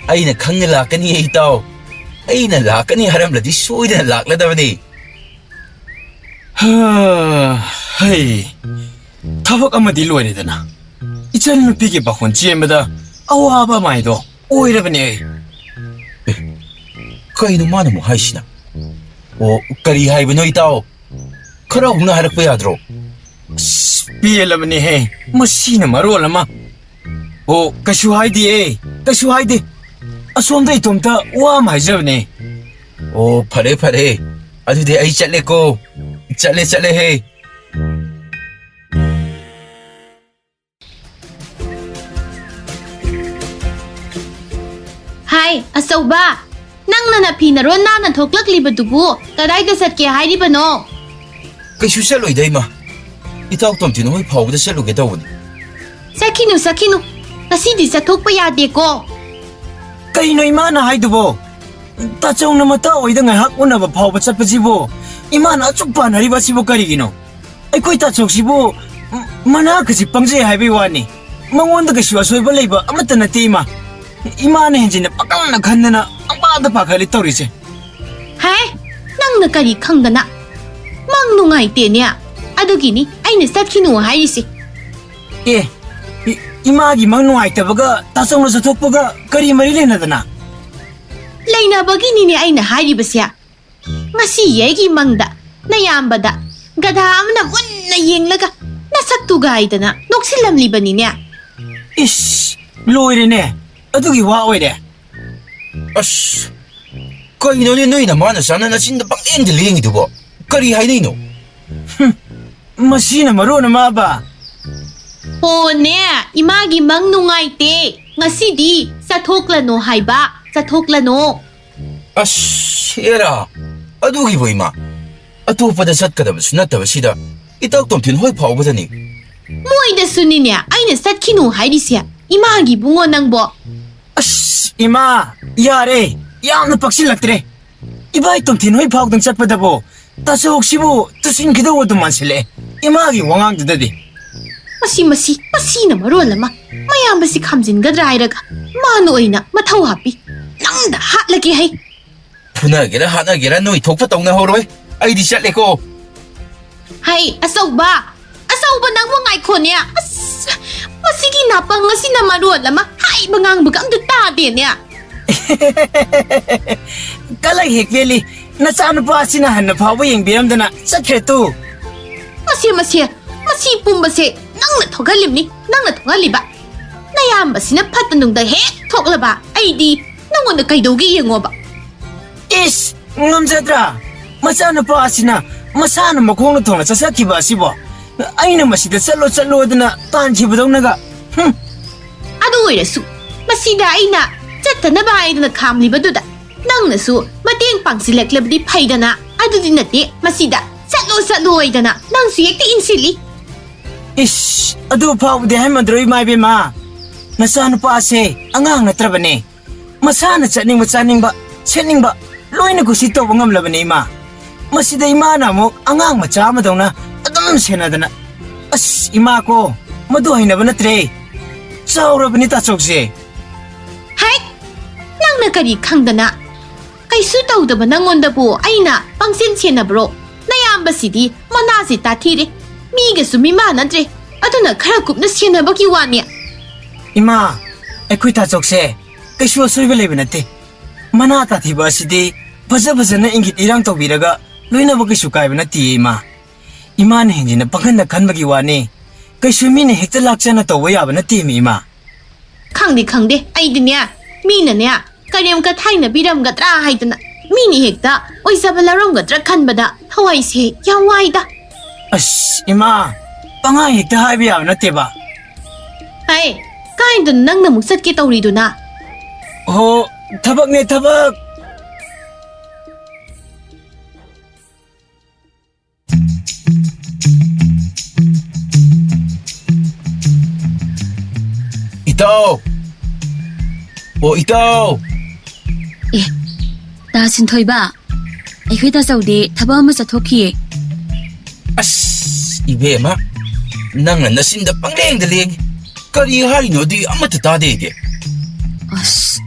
ꯑꯩꯅ ꯈꯪꯅ ꯂꯥꯛꯀꯅꯤ, ꯏꯇꯥꯎ꯫ ꯑꯩꯅ ꯂꯥꯛꯀꯅꯤ ꯍꯥꯏꯔꯝꯂꯗꯤ ꯁꯣꯏꯗꯅ ꯂꯥꯛꯂꯗꯕꯅꯤ꯫ ꯍꯥ, ꯍꯩ꯫ ꯊꯕꯛ ꯑꯃꯗꯤ ꯂꯣꯏꯔꯦꯗꯅ꯫ ꯏꯆꯟ ꯅꯨꯄꯤꯒꯤ ꯄꯥꯈꯣꯟ ꯆꯦꯟꯕꯗ ꯑꯋꯥꯕ ꯑꯃ ꯍꯥꯏꯗꯣ ꯑꯣꯏꯔꯕꯅꯦ ꯑꯩ꯫ ꯑꯦ, ꯀꯩꯅꯣ ꯃꯥꯅ ꯑꯃꯨꯛ ꯍꯥꯏꯁꯤꯅ? ꯑꯣ, ꯀꯔꯤ ꯍꯥꯏꯕꯅꯣ ꯏꯇꯥꯎ? ꯈꯔ ꯍꯧꯅ ꯍꯥꯏꯔꯛꯄ ꯌꯥꯗ꯭ꯔꯣ? ꯑꯁ, ꯄꯦꯜꯂꯕꯅꯦꯍꯦ, ꯃꯁꯤꯅ ꯃꯔꯣꯜ ꯑꯃ꯫ ꯑꯣ, ꯀꯩꯁꯨ ꯍꯥꯏꯗꯦ, ꯀꯩꯁꯨ ꯍꯥꯏꯗꯦ꯫ ꯑꯁꯣꯝꯗ ꯏꯇꯣꯝꯇ ꯋꯥ ꯑꯃ ꯍꯥꯏꯖꯕꯅꯦ꯫ ꯑꯣ, ꯐꯔꯦ, ꯐꯔꯦ꯫ ꯑꯗꯨꯗꯤ ꯑꯩ ꯆꯠꯂꯦꯀꯣ꯫ ꯆꯠꯂꯦ, ꯆꯠꯂꯦꯍꯦ꯫ ꯍꯥꯏ, ꯑꯆꯧꯕ! ꯅꯪꯅ ꯅꯐꯤ ꯅꯔꯣꯟ ꯅꯥꯟꯅ ꯊꯣꯛꯂꯛꯂꯤꯕꯗꯨꯕꯨ ꯀꯗꯥꯏꯗ ꯆꯠꯀꯦ ꯍꯥꯏꯔꯤꯕꯅꯣ? ꯀꯩꯁꯨ ꯆꯠꯂꯣꯏꯗ, ꯏꯃꯥ꯫ ꯏꯇꯥꯎ ꯇꯣꯝꯊꯤꯟ ꯍꯣꯏ ꯐꯥꯎꯕꯗ ꯆꯠꯂꯨꯒꯦ ꯇꯧꯕꯅꯤ꯫ ꯆꯠꯈꯤꯅꯨ, ꯆꯠꯈꯤꯅꯨ꯫ ꯉꯁꯤꯗꯤ ꯆꯠꯊꯣꯛꯄ ꯌꯥꯗꯦꯀꯣ꯫ ꯀꯩꯅꯣ ꯏꯃꯥꯅ ꯍꯥꯏꯗꯨꯕꯣ? ꯇꯥꯆꯧꯅ ꯃꯇꯥ ꯍꯣꯏꯗ ꯉꯥꯏꯍꯥꯛ ꯎꯅꯕ ꯐꯥꯎꯕ ꯆꯠꯄꯁꯤꯕꯨ ꯏꯃꯥꯅ ꯑꯁꯨꯛ ꯄꯥꯟꯅꯔꯤꯕ ꯑꯁꯤꯕꯨ ꯀꯔꯤꯒꯤꯅꯣ? ꯑꯩꯈꯣꯏ ꯇꯥꯆꯧꯁꯤꯕꯨ ꯃꯅꯥ ꯈꯖꯤꯛ ꯄꯪꯖꯩ ꯍꯥꯏꯕꯩ ꯋꯥꯅꯤ꯫ ꯃꯉꯣꯟꯗ ꯀꯩꯁꯨ ꯑꯁꯣꯏꯕ ꯂꯩꯕ ꯑꯃꯠꯇ ꯅꯠꯇꯦ, ꯏꯃꯥ꯫ ꯏꯃꯥꯅ ꯍꯦꯟꯖꯤꯟꯅ ꯄꯪꯈꯟꯅ ꯈꯟꯗꯅ ꯄꯪꯄꯥꯗ ꯄꯥꯈꯠꯂꯤ ꯇꯧꯔꯤꯁꯦ꯫ ꯍꯦ, ꯅꯪꯅ ꯀꯔꯤ ꯈꯪꯗꯅ? ꯃꯪ ꯅꯨꯡꯉꯥꯏꯇꯦꯅꯦ꯫ ꯑꯗꯨꯒꯤꯅꯤ ꯑꯩꯅ ꯆꯠꯈꯤꯅꯨ ꯍꯥꯏꯔꯤꯁꯦ꯫ ꯑꯦ, ꯏ-, ꯏꯃꯥꯒꯤ ꯃꯪ ꯅꯨꯡꯉꯥꯏꯇꯕꯒ ꯇꯥꯆꯧꯅ ꯆꯠꯊꯣꯛꯄꯒ ꯀꯔꯤ ꯃꯔꯤ ꯂꯩꯅꯗꯅ? ꯂꯩꯅꯕꯒꯤꯅꯤꯅꯦ ꯑꯩꯅ ꯍꯥꯏꯔꯤꯕꯁꯦ꯫ ꯉꯁꯤ ꯑꯩꯒꯤ ꯃꯪꯗ ꯅꯌꯥꯝꯕꯗ ꯒꯙꯥ ꯑꯃꯅ ꯃꯨꯟꯅ ꯌꯦꯡꯂꯒ ꯅꯁꯛꯇꯨꯒ ꯍꯥꯏꯗꯅ ꯅꯣꯛꯁꯤꯜꯂꯝꯂꯤꯕꯅꯤꯅꯦ꯫ ꯏꯁ, ꯂꯣꯏꯔꯦꯅꯦ꯫ ꯑꯗꯨꯒꯤ ꯋꯥ ꯑꯣꯏꯔꯦ꯫ ꯑꯁ, ꯀꯩꯅꯣꯅꯦ ꯅꯣꯏ ꯅꯃꯥ ꯅꯆꯥꯅ ꯅꯆꯤꯟꯗ ꯄꯪꯂꯦꯡꯗ ꯂꯦꯡꯉꯤꯗꯨꯕꯣ? ꯀꯔꯤ ꯍꯥꯏꯅꯩꯅꯣ? ꯍꯨꯝ, ꯃꯁꯤꯅ ꯃꯔꯣꯟ ꯑꯃ ꯑꯕ꯫ ꯑꯣꯅꯦ, ꯏꯃꯥꯒꯤ ꯃꯪ ꯅꯨꯡꯉꯥꯏꯇꯦ꯫ ꯉꯁꯤꯗꯤ ꯆꯠꯊꯣꯛꯂꯅꯣ ꯍꯥꯏꯕ, ꯆꯠꯊꯣꯛꯂꯅꯣ꯫ ꯑꯁ, ꯍꯦꯔꯥ, ꯑꯗꯨꯒꯤꯕꯨ ꯏꯃꯥ? ꯑꯇꯣꯞꯄꯗ ꯆꯠꯀꯗꯕꯁꯨ ꯅꯠꯇꯕꯁꯤꯗ ꯏꯇꯥꯎ ꯇꯣꯝꯊꯤꯟ ꯍꯣꯏ ꯐꯥꯎꯕꯗꯅꯤ꯫ ꯃꯣꯏꯗꯁꯨꯅꯤꯅꯦ ꯑꯩꯅ ꯆꯠꯈꯤꯅꯨ ꯍꯥꯏꯔꯤꯁꯦ, ꯏꯃꯥꯒꯤ ꯏꯕꯨꯡꯉꯣ ꯅꯪꯕꯣ꯫ ꯑꯁ, ꯏꯃꯥ, ꯌꯥꯔꯦ, ꯌꯥꯝꯅ ꯄꯛꯁꯤꯜꯂꯛꯇ꯭ꯔꯦ꯫ ꯏꯕꯥꯏ ꯇꯣꯝꯊꯤꯟ ꯍꯣꯏ ꯐꯥꯎꯗꯪ ꯆꯠꯄꯗꯕꯣ ꯇꯥꯆꯧꯁꯤꯕꯨ ꯇꯨꯁꯤꯟꯈꯤꯗꯧ ꯑꯗꯨꯝ ꯃꯥꯟꯁꯤꯜꯂꯛꯑꯦ, ꯏꯃꯥꯒꯤ ꯋꯥꯉꯥꯡꯗꯨꯗꯗꯤ꯫ ꯃꯁꯤ, ꯃꯁꯤ, ꯃꯁꯤꯅ ꯃꯔꯣꯜ ꯑꯃ ꯃꯌꯥꯝꯕꯁꯤ ꯈꯥꯝꯖꯤꯟꯒꯗ꯭ꯔꯥ ꯍꯥꯏꯔꯒ ꯃꯥꯅ ꯑꯣꯏꯅ ꯃꯊꯧ ꯍꯥꯞꯄꯤ꯫ ꯅꯪꯗ ꯍꯥꯠꯂꯒꯦ ꯍꯩ꯫ ꯐꯨꯅꯒꯦꯔꯥ ꯍꯥꯠꯅꯒꯦꯔꯥ ꯅꯣꯏ ꯊꯣꯛꯄ ꯇꯧꯅꯍꯧꯔꯣꯏ꯫ ꯑꯩꯗꯤ ꯆꯠꯂꯦꯀꯣ꯫ ꯍꯩ, ꯑꯆꯧꯕ! ꯑꯆꯧꯕ, ꯅꯪꯕꯨ ꯉꯥꯏꯈꯣꯅꯦ꯫ ꯑꯁ, ꯃꯁꯤꯒꯤ ꯅꯥꯄꯪ ꯑꯁꯤꯅ ꯃꯔꯣꯜ ꯑꯃ ꯍꯥꯏꯕ ꯉꯥꯡꯕꯒ ꯑꯝꯇ ꯇꯥꯗꯦꯅꯦ꯫ ꯀꯂꯛ ꯍꯦꯛ ꯄꯦꯜꯂꯤ꯫ ꯅꯆꯥꯅꯨꯄꯥ ꯑꯁꯤꯅ ꯍꯟꯅ ꯐꯥꯎꯕ ꯌꯦꯡꯕꯤꯔꯝꯗꯅ ꯆꯠꯈ꯭ꯔꯦ ꯇꯨ꯫ ꯃꯁꯦ, ꯃꯁꯦ, ꯃꯁꯤ ꯄꯨꯝꯕꯁꯦ ꯅꯪꯅ ꯊꯣꯛꯍꯜꯂꯤꯕꯅꯤ, ꯅꯪꯅ ꯊꯣꯛꯍꯜꯂꯤꯕ꯫ ꯅꯌꯥꯝꯕꯁꯤꯅ ꯐꯠꯇ ꯅꯨꯡꯗ ꯍꯦꯛ ꯊꯣꯛꯂꯕ ꯑꯩꯗꯤ ꯅꯪꯉꯣꯟꯗ ꯀꯩꯗꯧꯒꯦ ꯌꯦꯡꯉꯣꯕ꯫ ꯏꯁ, ꯉꯝꯖꯗ꯭ꯔꯥ? ꯃꯆꯥꯅꯨꯄꯥ ꯑꯁꯤꯅ ꯃꯁꯥꯅ ꯃꯈꯣꯡꯅ ꯊꯣꯡꯅ ꯆꯠꯆꯈꯤꯕ ꯑꯁꯤꯕꯣ꯫ ꯑꯩꯅ ꯃꯁꯤꯗ ꯆꯠꯂꯣ ꯆꯠꯂꯣꯗꯅ ꯇꯥꯟꯈꯤꯕꯗꯧꯅꯒ꯫ ꯍꯨꯝ꯫ ꯑꯗꯨ ꯑꯣꯏꯔꯁꯨ ꯃꯁꯤꯗ ꯑꯩꯅ ꯆꯠꯇꯅꯕ ꯍꯥꯏꯗꯅ ꯈꯥꯝꯂꯤꯕꯗꯨꯗ ꯅꯪꯅꯁꯨ ꯃꯇꯦꯡ ꯄꯥꯡꯁꯤꯜꯂꯛꯂꯕꯗꯤ ꯐꯩꯗꯅ꯫ ꯑꯗꯨꯗꯤ ꯅꯠꯇꯦ, ꯃꯁꯤꯗ ꯆꯠꯂꯣ ꯆꯠꯂꯣ ꯍꯥꯏꯗꯅ ꯅꯪꯁꯨ ꯍꯦꯛꯇ ꯏꯟꯁꯤꯜꯂꯤ꯫ ꯏꯁ, ꯑꯗꯨ ꯐꯥꯎꯕꯗꯤ ꯍꯥꯏꯃꯟꯗ꯭ꯔꯣ ꯏꯃꯥ ꯏꯕꯦꯝꯃ? ꯅꯆꯥꯅꯨꯄꯥ ꯑꯁꯦ ꯑꯉꯥꯡ ꯅꯠꯇ꯭ꯔꯕꯅꯦ꯫ ꯃꯁꯥꯅ ꯆꯠꯅꯤꯡꯕ, ꯆꯥꯅꯤꯡꯕ, ꯁꯦꯠꯅꯤꯡꯕ ꯂꯣꯏꯅ ꯀꯨꯁꯤ ꯇꯧꯕ ꯉꯝꯂꯕꯅꯦ ꯏꯃꯥ꯫ ꯃꯁꯤꯗ ꯏꯃꯥꯅ ꯑꯃꯨꯛ ꯑꯉꯥꯡ ꯃꯆꯥ ꯑꯃꯗꯧꯅ ꯑꯗꯨꯝ ꯁꯦꯟꯅꯗꯅ꯫ ꯑꯁ ꯏꯃꯥ ꯀꯣ, ꯃꯗꯨ ꯍꯩꯅꯕ ꯅꯠꯇ꯭ꯔꯦ꯫ ꯆꯥꯎꯔꯕꯅꯤ ꯇꯥꯆꯧꯁꯦ꯫ ꯍꯦꯛ! ꯅꯪꯅ ꯀꯔꯤ ꯈꯪꯗꯅ? ꯀꯩꯁꯨ ꯇꯧꯗꯕ ꯅꯪꯉꯣꯟꯗꯕꯨ ꯑꯩꯅ ꯄꯪꯁꯦꯟ ꯁꯦꯟꯅꯕ꯭ꯔꯣ? ꯅꯌꯥꯝꯕꯁꯤꯗꯤ ꯃꯅꯥꯁꯦ ꯇꯥꯊꯤꯔꯦ꯫ ꯃꯤꯒꯁꯨ ꯃꯤꯃꯥꯟꯅꯗ꯭ꯔꯦ꯫ ꯑꯗꯨꯅ ꯈꯔ ꯀꯨꯞꯅ ꯁꯦꯟꯅꯕꯒꯤ ꯋꯥꯅꯤ꯫ ꯏꯃꯥ, ꯑꯩꯈꯣꯏ ꯇꯥꯆꯧꯁꯦ ꯀꯩꯁꯨ ꯑꯁꯣꯏꯕ ꯂꯩꯕ ꯅꯠꯇꯦ꯫ ꯃꯅꯥ ꯇꯥꯊꯤꯕ ꯑꯁꯤꯗꯤ ꯐꯖ ꯐꯖꯅ ꯏꯪꯒꯤꯠ ꯏꯔꯥꯡ ꯇꯧꯕꯤꯔꯒ ꯂꯣꯏꯅꯕ ꯀꯩꯁꯨ ꯀꯥꯏꯕ ꯅꯠꯇꯦ ꯏꯃꯥ꯫ ꯏꯃꯥꯅ ꯍꯦꯟꯖꯤꯟꯅ ꯄꯪꯈꯟꯗ ꯈꯟꯕꯒꯤ ꯋꯥꯅꯤ꯫ ꯀꯩꯁꯨ ꯃꯤꯅ ꯍꯦꯛꯇ ꯂꯥꯛꯆꯅ ꯇꯧꯕ ꯌꯥꯕ ꯅꯠꯇꯦꯃꯤ ꯏꯃꯥ꯫ ꯈꯪꯗꯦ, ꯈꯪꯗꯦ, ꯑꯩꯗꯤꯅꯦ, ꯃꯤꯅꯅꯦ ꯀꯔꯦꯝ ꯀꯊꯥꯏꯅꯕꯤꯔꯝꯒꯗ꯭ꯔꯥ ꯍꯥꯏꯗꯅ, ꯃꯤꯅ ꯍꯦꯛꯇ ꯑꯣꯏꯖꯕ ꯂꯧꯔꯝꯒꯗ꯭ꯔꯥ ꯈꯟꯕꯗ ꯊꯋꯥꯏꯁꯦ ꯌꯥꯝ ꯋꯥꯏꯗ꯫ ꯑꯁ ꯏꯃꯥ, ꯄꯪꯍꯥꯏ ꯍꯦꯛꯇ ꯍꯥꯏꯕ ꯌꯥꯕ ꯅꯠꯇꯦꯕ꯫ ꯍꯥꯏ, ꯀꯥꯏꯗꯅꯣ ꯅꯪꯅ ꯑꯃꯨꯛ ꯆꯠꯀꯦ ꯇꯧꯔꯤꯗꯨꯅ? ꯍꯣ, ꯊꯕꯛꯅꯦ ꯊꯕꯛ꯫ ꯏꯇꯥꯎ! ꯑꯣ ꯏꯇꯥꯎ! ꯇꯥ ꯁꯤꯟꯊꯣꯏꯕ, ꯑꯩꯈꯣꯏ ꯇꯥꯆꯧꯗꯤ ꯊꯕꯛ ꯑꯃ ꯆꯠꯊꯣꯛꯈꯤꯌꯦ꯫ ꯑꯁ ꯏꯕꯦꯝꯃ, ꯅꯪꯅ ꯅꯆꯤꯟꯗ ꯄꯪꯂꯦꯡꯗ ꯂꯦꯡꯉꯤ꯫ ꯀꯔꯤ ꯍꯥꯏꯅꯣꯗꯤ ꯑꯃꯠꯇ ꯇꯥꯗꯦ ꯑꯩꯗꯤ꯫ ꯑꯁ,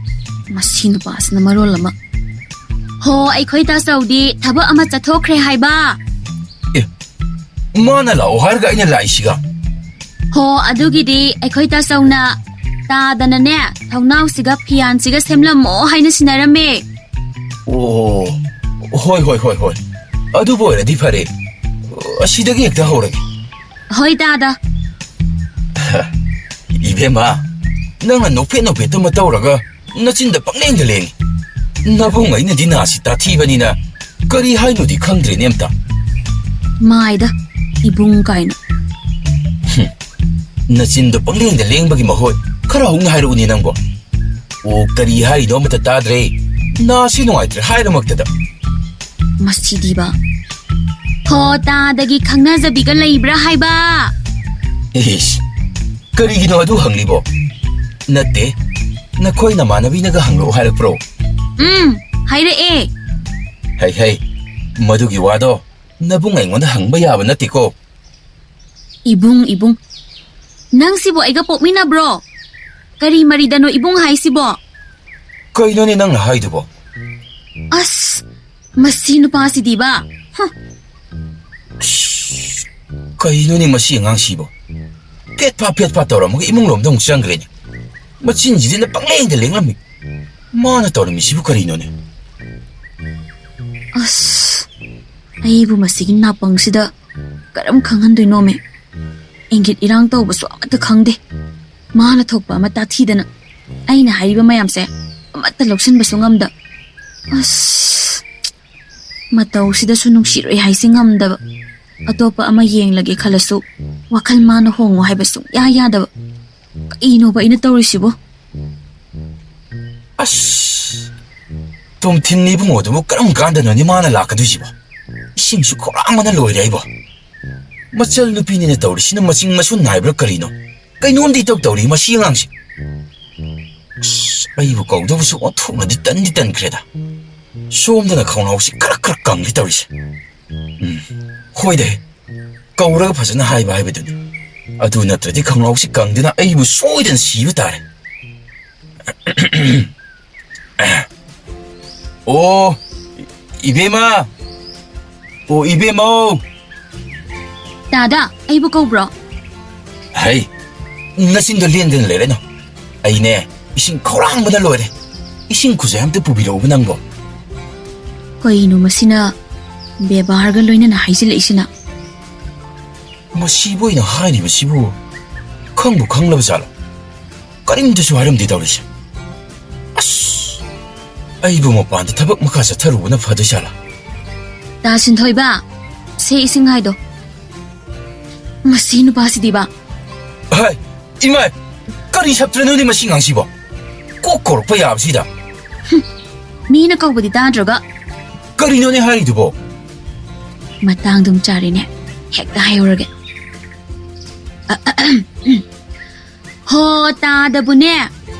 ꯃꯁꯤ ꯅꯨꯄꯥꯁꯤꯅ ꯃꯔꯣꯜ ꯑꯃ꯫ ꯍꯣ, ꯑꯩꯈꯣꯏ ꯇꯥꯆꯧꯗꯤ ꯊꯕꯛ ꯑꯃ ꯆꯠꯊꯣꯛꯈ꯭ꯔꯦ ꯍꯥꯏꯕ꯫ ꯃꯥꯅ ꯂꯥꯛꯑꯣ ꯍꯥꯏꯔꯒ ꯑꯩꯅ ꯂꯥꯛꯏꯁꯤꯒ꯫ ꯍꯣ, ꯑꯗꯨꯒꯤꯗꯤ ꯑꯩꯈꯣꯏ ꯇꯥꯆꯧꯅ ꯇꯥꯗꯅꯅꯦ, ꯊꯣꯡꯅꯥꯎꯁꯤꯒ ꯐꯤꯌꯥꯟꯁꯤꯒ ꯁꯦꯝꯂꯝꯃꯣ ꯍꯥꯏꯅ ꯁꯤꯟꯅꯔꯝꯃꯦ꯫ ꯑꯣ, ꯍꯣꯏ, ꯍꯣꯏ, ꯍꯣꯏ, ꯍꯣꯏ꯫ ꯑꯗꯨꯕꯨ ꯑꯣꯏꯔꯗꯤ ꯐꯔꯦ꯫ ꯑꯁꯤꯗꯒꯤ ꯍꯦꯛꯇ ꯍꯧꯔꯒꯦ꯫ ꯍꯣꯏ, ꯇꯥꯗ꯫ ꯏꯕꯦꯝꯃ, ꯅꯪꯅ ꯅꯣꯛꯐꯦꯠ ꯅꯣꯛꯐꯦꯠꯇꯨꯃ ꯇꯧꯔꯒ ꯅꯆꯤꯟꯗ ꯄꯪꯂꯦꯡꯗ ꯂꯦꯡꯉꯤ꯫ ꯅꯕꯨꯡ ꯑꯩꯅꯗꯤ ꯅꯥꯁꯤ ꯇꯥꯊꯤꯕꯅꯤꯅ ꯀꯔꯤ ꯍꯥꯏꯅꯣꯗꯤ ꯈꯪꯗ꯭ꯔꯦꯅꯦ ꯑꯝꯇ꯫ ꯃꯥꯏꯗ, ꯏꯕꯨꯡ ꯀꯥꯏꯅ꯫ ꯍꯨꯝ, ꯅꯆꯤꯟꯗꯣ ꯄꯪꯂꯦꯡꯗ ꯂꯦꯡꯕꯒꯤ ꯃꯍꯨꯠ ꯈꯔ ꯍꯧꯅ ꯍꯥꯏꯔꯛꯎꯅꯦ ꯅꯪꯕꯣ꯫ ꯑꯣ, ꯀꯔꯤ ꯍꯥꯏꯔꯤꯅꯣ ꯑꯃꯠꯇ ꯇꯥꯗ꯭ꯔꯦ꯫ ꯅꯥꯁꯤ ꯅꯨꯡꯉꯥꯏꯇ꯭ꯔꯦ ꯍꯥꯏꯔꯃꯛꯇꯗ꯫ ꯃꯁꯤꯗꯤꯕ꯫ ꯍꯣ, ꯇꯥꯗꯒꯤ ꯈꯪꯅꯖꯕꯤꯒ ꯂꯩꯕ꯭ꯔꯥ ꯍꯥꯏꯕ? ꯏꯁ, ꯀꯔꯤꯒꯤꯅꯣ ꯑꯗꯨ ꯍꯪꯂꯤꯕꯣ? ꯅꯠꯇꯦ, ꯅꯈꯣꯏ ꯅꯃꯥꯟꯅꯕꯤꯅꯒ ꯍꯪꯂꯛꯑꯣ ꯍꯥꯏꯔꯛꯄ꯭ꯔꯣ? ꯎꯝ, ꯍꯥꯏꯔꯛꯑꯦ꯫ ꯍꯩ ꯍꯩ, ꯃꯗꯨꯒꯤ ꯋꯥꯗꯣ ꯅꯕꯨꯡ ꯑꯩꯉꯣꯟꯗ ꯍꯪꯕ ꯌꯥꯕ ꯅꯠꯇꯦꯀꯣ꯫ ꯏꯕꯨꯡ, ꯏꯕꯨꯡ, ꯅꯪꯁꯤꯕꯨ ꯑꯩꯒ ꯄꯣꯛꯃꯤꯟꯅꯕ꯭ꯔꯣ? ꯀꯔꯤ ꯃꯔꯤꯗꯅꯣ ꯏꯕꯨꯡ ꯍꯥꯏꯁꯤꯕꯣ? ꯀꯩꯅꯣꯅꯦ ꯅꯪꯅ ꯍꯥꯏꯗꯨꯕꯣ? ꯑꯁ, ꯃꯁꯤ ꯅꯨꯄꯥꯁꯤꯗꯤꯕ꯫ ꯍ꯫ ꯑꯁ, ꯀꯩꯅꯣꯅꯦ ꯃꯁꯤ ꯑꯉꯥꯡꯁꯤꯕꯣ? ꯐꯦꯠ ꯐꯥ ꯐꯦꯠ ꯐꯥ ꯇꯧꯔꯝꯃꯒ ꯏꯃꯨꯡ ꯂꯣꯝꯗ ꯑꯃꯨꯛ ꯆꯪꯈ꯭ꯔꯦꯅꯦ꯫ ꯃꯆꯤꯟꯁꯤꯗꯤꯅ ꯄꯪꯂꯦꯡꯗ ꯂꯦꯡꯂꯝꯃꯤ꯫ ꯃꯥꯅ ꯇꯧꯔꯝꯃꯤꯁꯤꯕꯨ ꯀꯔꯤꯅꯣꯅꯦ? ꯑꯁ, ꯑꯩꯕꯨ ꯃꯁꯤꯒꯤ ꯅꯥꯄꯪꯁꯤꯗ ꯀꯔꯝ ꯈꯪꯍꯟꯗꯣꯏꯅꯣꯃꯦ? ꯏꯪꯒꯤꯠ ꯏꯔꯥꯡ ꯇꯧꯕꯁꯨ ꯑꯃꯠꯇ ꯈꯪꯗꯦ꯫ ꯃꯥꯅ ꯊꯣꯛꯄ ꯑꯃ ꯇꯥꯊꯤꯗꯅ ꯑꯩꯅ ꯍꯥꯏꯔꯤꯕ ꯃꯌꯥꯝꯁꯦ ꯑꯃꯠꯇ ꯂꯧꯁꯤꯟꯕꯁꯨ ꯉꯝꯗ꯫ ꯑꯁ, ꯃꯇꯧꯁꯤꯗꯁꯨ ꯅꯨꯡꯁꯤꯔꯣꯏ ꯍꯥꯏꯁꯤ ꯉꯝꯗꯕ꯫ ꯑꯇꯣꯞꯄ ꯑꯃ ꯌꯦꯡꯂꯒꯦ ꯈꯜꯂꯁꯨ ꯋꯥꯈꯜ ꯃꯥꯅ ꯍꯣꯡꯉꯣ ꯍꯥꯏꯕ ꯁꯨꯡꯌꯥ ꯌꯥꯗꯕ꯫ ꯀꯩꯅꯣꯕ ꯑꯩꯅ ꯇꯧꯔꯤꯁꯤꯕꯣ? ꯑꯁ, ꯇꯣꯝꯊꯤꯟ ꯏꯕꯨꯡꯉꯣꯗꯨꯕꯨ ꯀꯔꯝ ꯀꯥꯟꯗꯅꯣꯅꯦ ꯃꯥꯅ ꯂꯥꯛꯀꯗꯣꯏꯁꯤꯕꯣ? ꯏꯁꯤꯡꯁꯨ ꯈꯧꯔꯥꯡꯕꯅ ꯂꯣꯏꯔꯦ ꯑꯩꯕꯣ꯫ ꯃꯆꯜ ꯅꯨꯄꯤꯅꯤꯅ ꯇꯧꯔꯤꯁꯤꯅ ꯃꯆꯤꯡ ꯃꯁꯨ ꯅꯥꯏꯕ꯭ꯔꯥ ꯀꯔꯤꯅꯣ? ꯀꯩꯅꯣꯝꯗꯤ ꯏꯇꯧ ꯇꯧꯔꯤ ꯃꯁꯤ ꯑꯉꯥꯡꯁꯦ꯫ ꯑꯁ, ꯑꯩꯕꯨ ꯀꯧꯗꯧꯕꯁꯨ ꯑꯣꯟꯊꯣꯛꯅꯗꯤ ꯇꯟꯗꯤ ꯇꯟꯈ꯭ꯔꯦꯗ꯫ ꯁꯣꯝꯗꯅ ꯈꯧꯅꯥꯎꯁꯤ ꯈꯔ ꯈꯔ ꯀꯪꯒꯦ ꯇꯧꯔꯤꯁꯦ꯫ ꯎꯝ, ꯍꯣꯏꯗ, ꯀꯧꯔꯒ ꯐꯖꯅ ꯍꯥꯏꯕ ꯍꯥꯏꯕꯗꯨꯅꯤ꯫ ꯑꯗꯨ ꯅꯠꯇ꯭ꯔꯗꯤ ꯈꯧꯅꯥꯎꯁꯤ ꯀꯪꯗꯅ ꯑꯩꯕꯨ ꯁꯣꯏꯗꯅ ꯁꯤꯕ ꯇꯥꯔꯦ꯫ ꯑꯣ, ꯏꯕꯦꯝꯃ! ꯑꯣ, ꯏꯕꯦꯝꯃꯧ! ꯗꯥꯗꯥ, ꯑꯩꯕꯨ ꯀꯧꯕ꯭ꯔꯣ? ꯍꯩ, ꯅꯆꯤꯟꯗꯣ ꯂꯦꯡꯗꯅ ꯂꯩꯔꯅꯨ꯫ ꯑꯩꯅꯦ, ꯏꯁꯤꯡ ꯈꯧꯔꯥꯡꯕꯅ ꯂꯣꯏꯔꯦ꯫ ꯏꯁꯤꯡ ꯈꯨꯖꯥꯏ ꯑꯝꯇ ꯄꯨꯕꯤꯔꯛꯎꯕ ꯅꯪꯕꯣ꯫ ꯀꯩꯅꯣ ꯃꯁꯤꯅ ꯕꯦꯕꯥꯔꯒ ꯂꯣꯏꯅꯅ ꯍꯥꯏꯖꯤꯜꯂꯛꯏꯁꯤꯅ? ꯃꯁꯤꯕꯨ ꯑꯩꯅ ꯍꯥꯏꯔꯤꯕꯁꯤꯕꯨ ꯈꯪꯕꯨ ꯈꯪꯂꯕ ꯖꯥꯠꯂꯣ? ꯀꯔꯤꯝꯇꯁꯨ ꯍꯥꯏꯔꯝꯗꯦ ꯇꯧꯔꯤꯁꯦ꯫ ꯑꯁ, ꯑꯩꯕꯨ ꯃꯄꯥꯟꯗ ꯊꯕꯛ ꯃꯈꯥ ꯆꯠꯊꯔꯨꯕꯅ ꯐꯗꯣꯏ ꯖꯥꯠꯂꯥ? ꯇꯥ ꯁꯤꯟꯊꯣꯏꯕ, ꯁꯦ ꯏꯁꯤꯡ ꯍꯥꯏꯗꯣ꯫ ꯃꯁꯤ ꯅꯨꯄꯥꯁꯤꯗꯤꯕ꯫ ꯍꯥꯏ, ꯏꯃꯥ, ꯀꯔꯤ ꯁꯞꯇ꯭ꯔꯅꯣꯅꯦ ꯃꯁꯤ ꯉꯥꯡꯁꯤꯕꯣ? ꯀꯣꯛ ꯀꯧꯔꯛꯄ ꯌꯥꯕꯁꯤꯗ꯫ ꯃꯤꯅ ꯀꯧꯕꯗꯤ ꯇꯥꯗ꯭ꯔꯒ꯫ ꯀꯔꯤꯅꯣꯅꯦ ꯍꯥꯏꯔꯤꯗꯨꯕꯣ? ꯃꯇꯥꯡꯗꯨꯝ ꯆꯥꯔꯦꯅꯦ꯫ ꯍꯦꯛꯇ ꯍꯥꯏꯍꯧꯔꯒꯦ꯫ ꯍꯣ, ꯇꯥꯗꯕꯨꯅꯦ꯫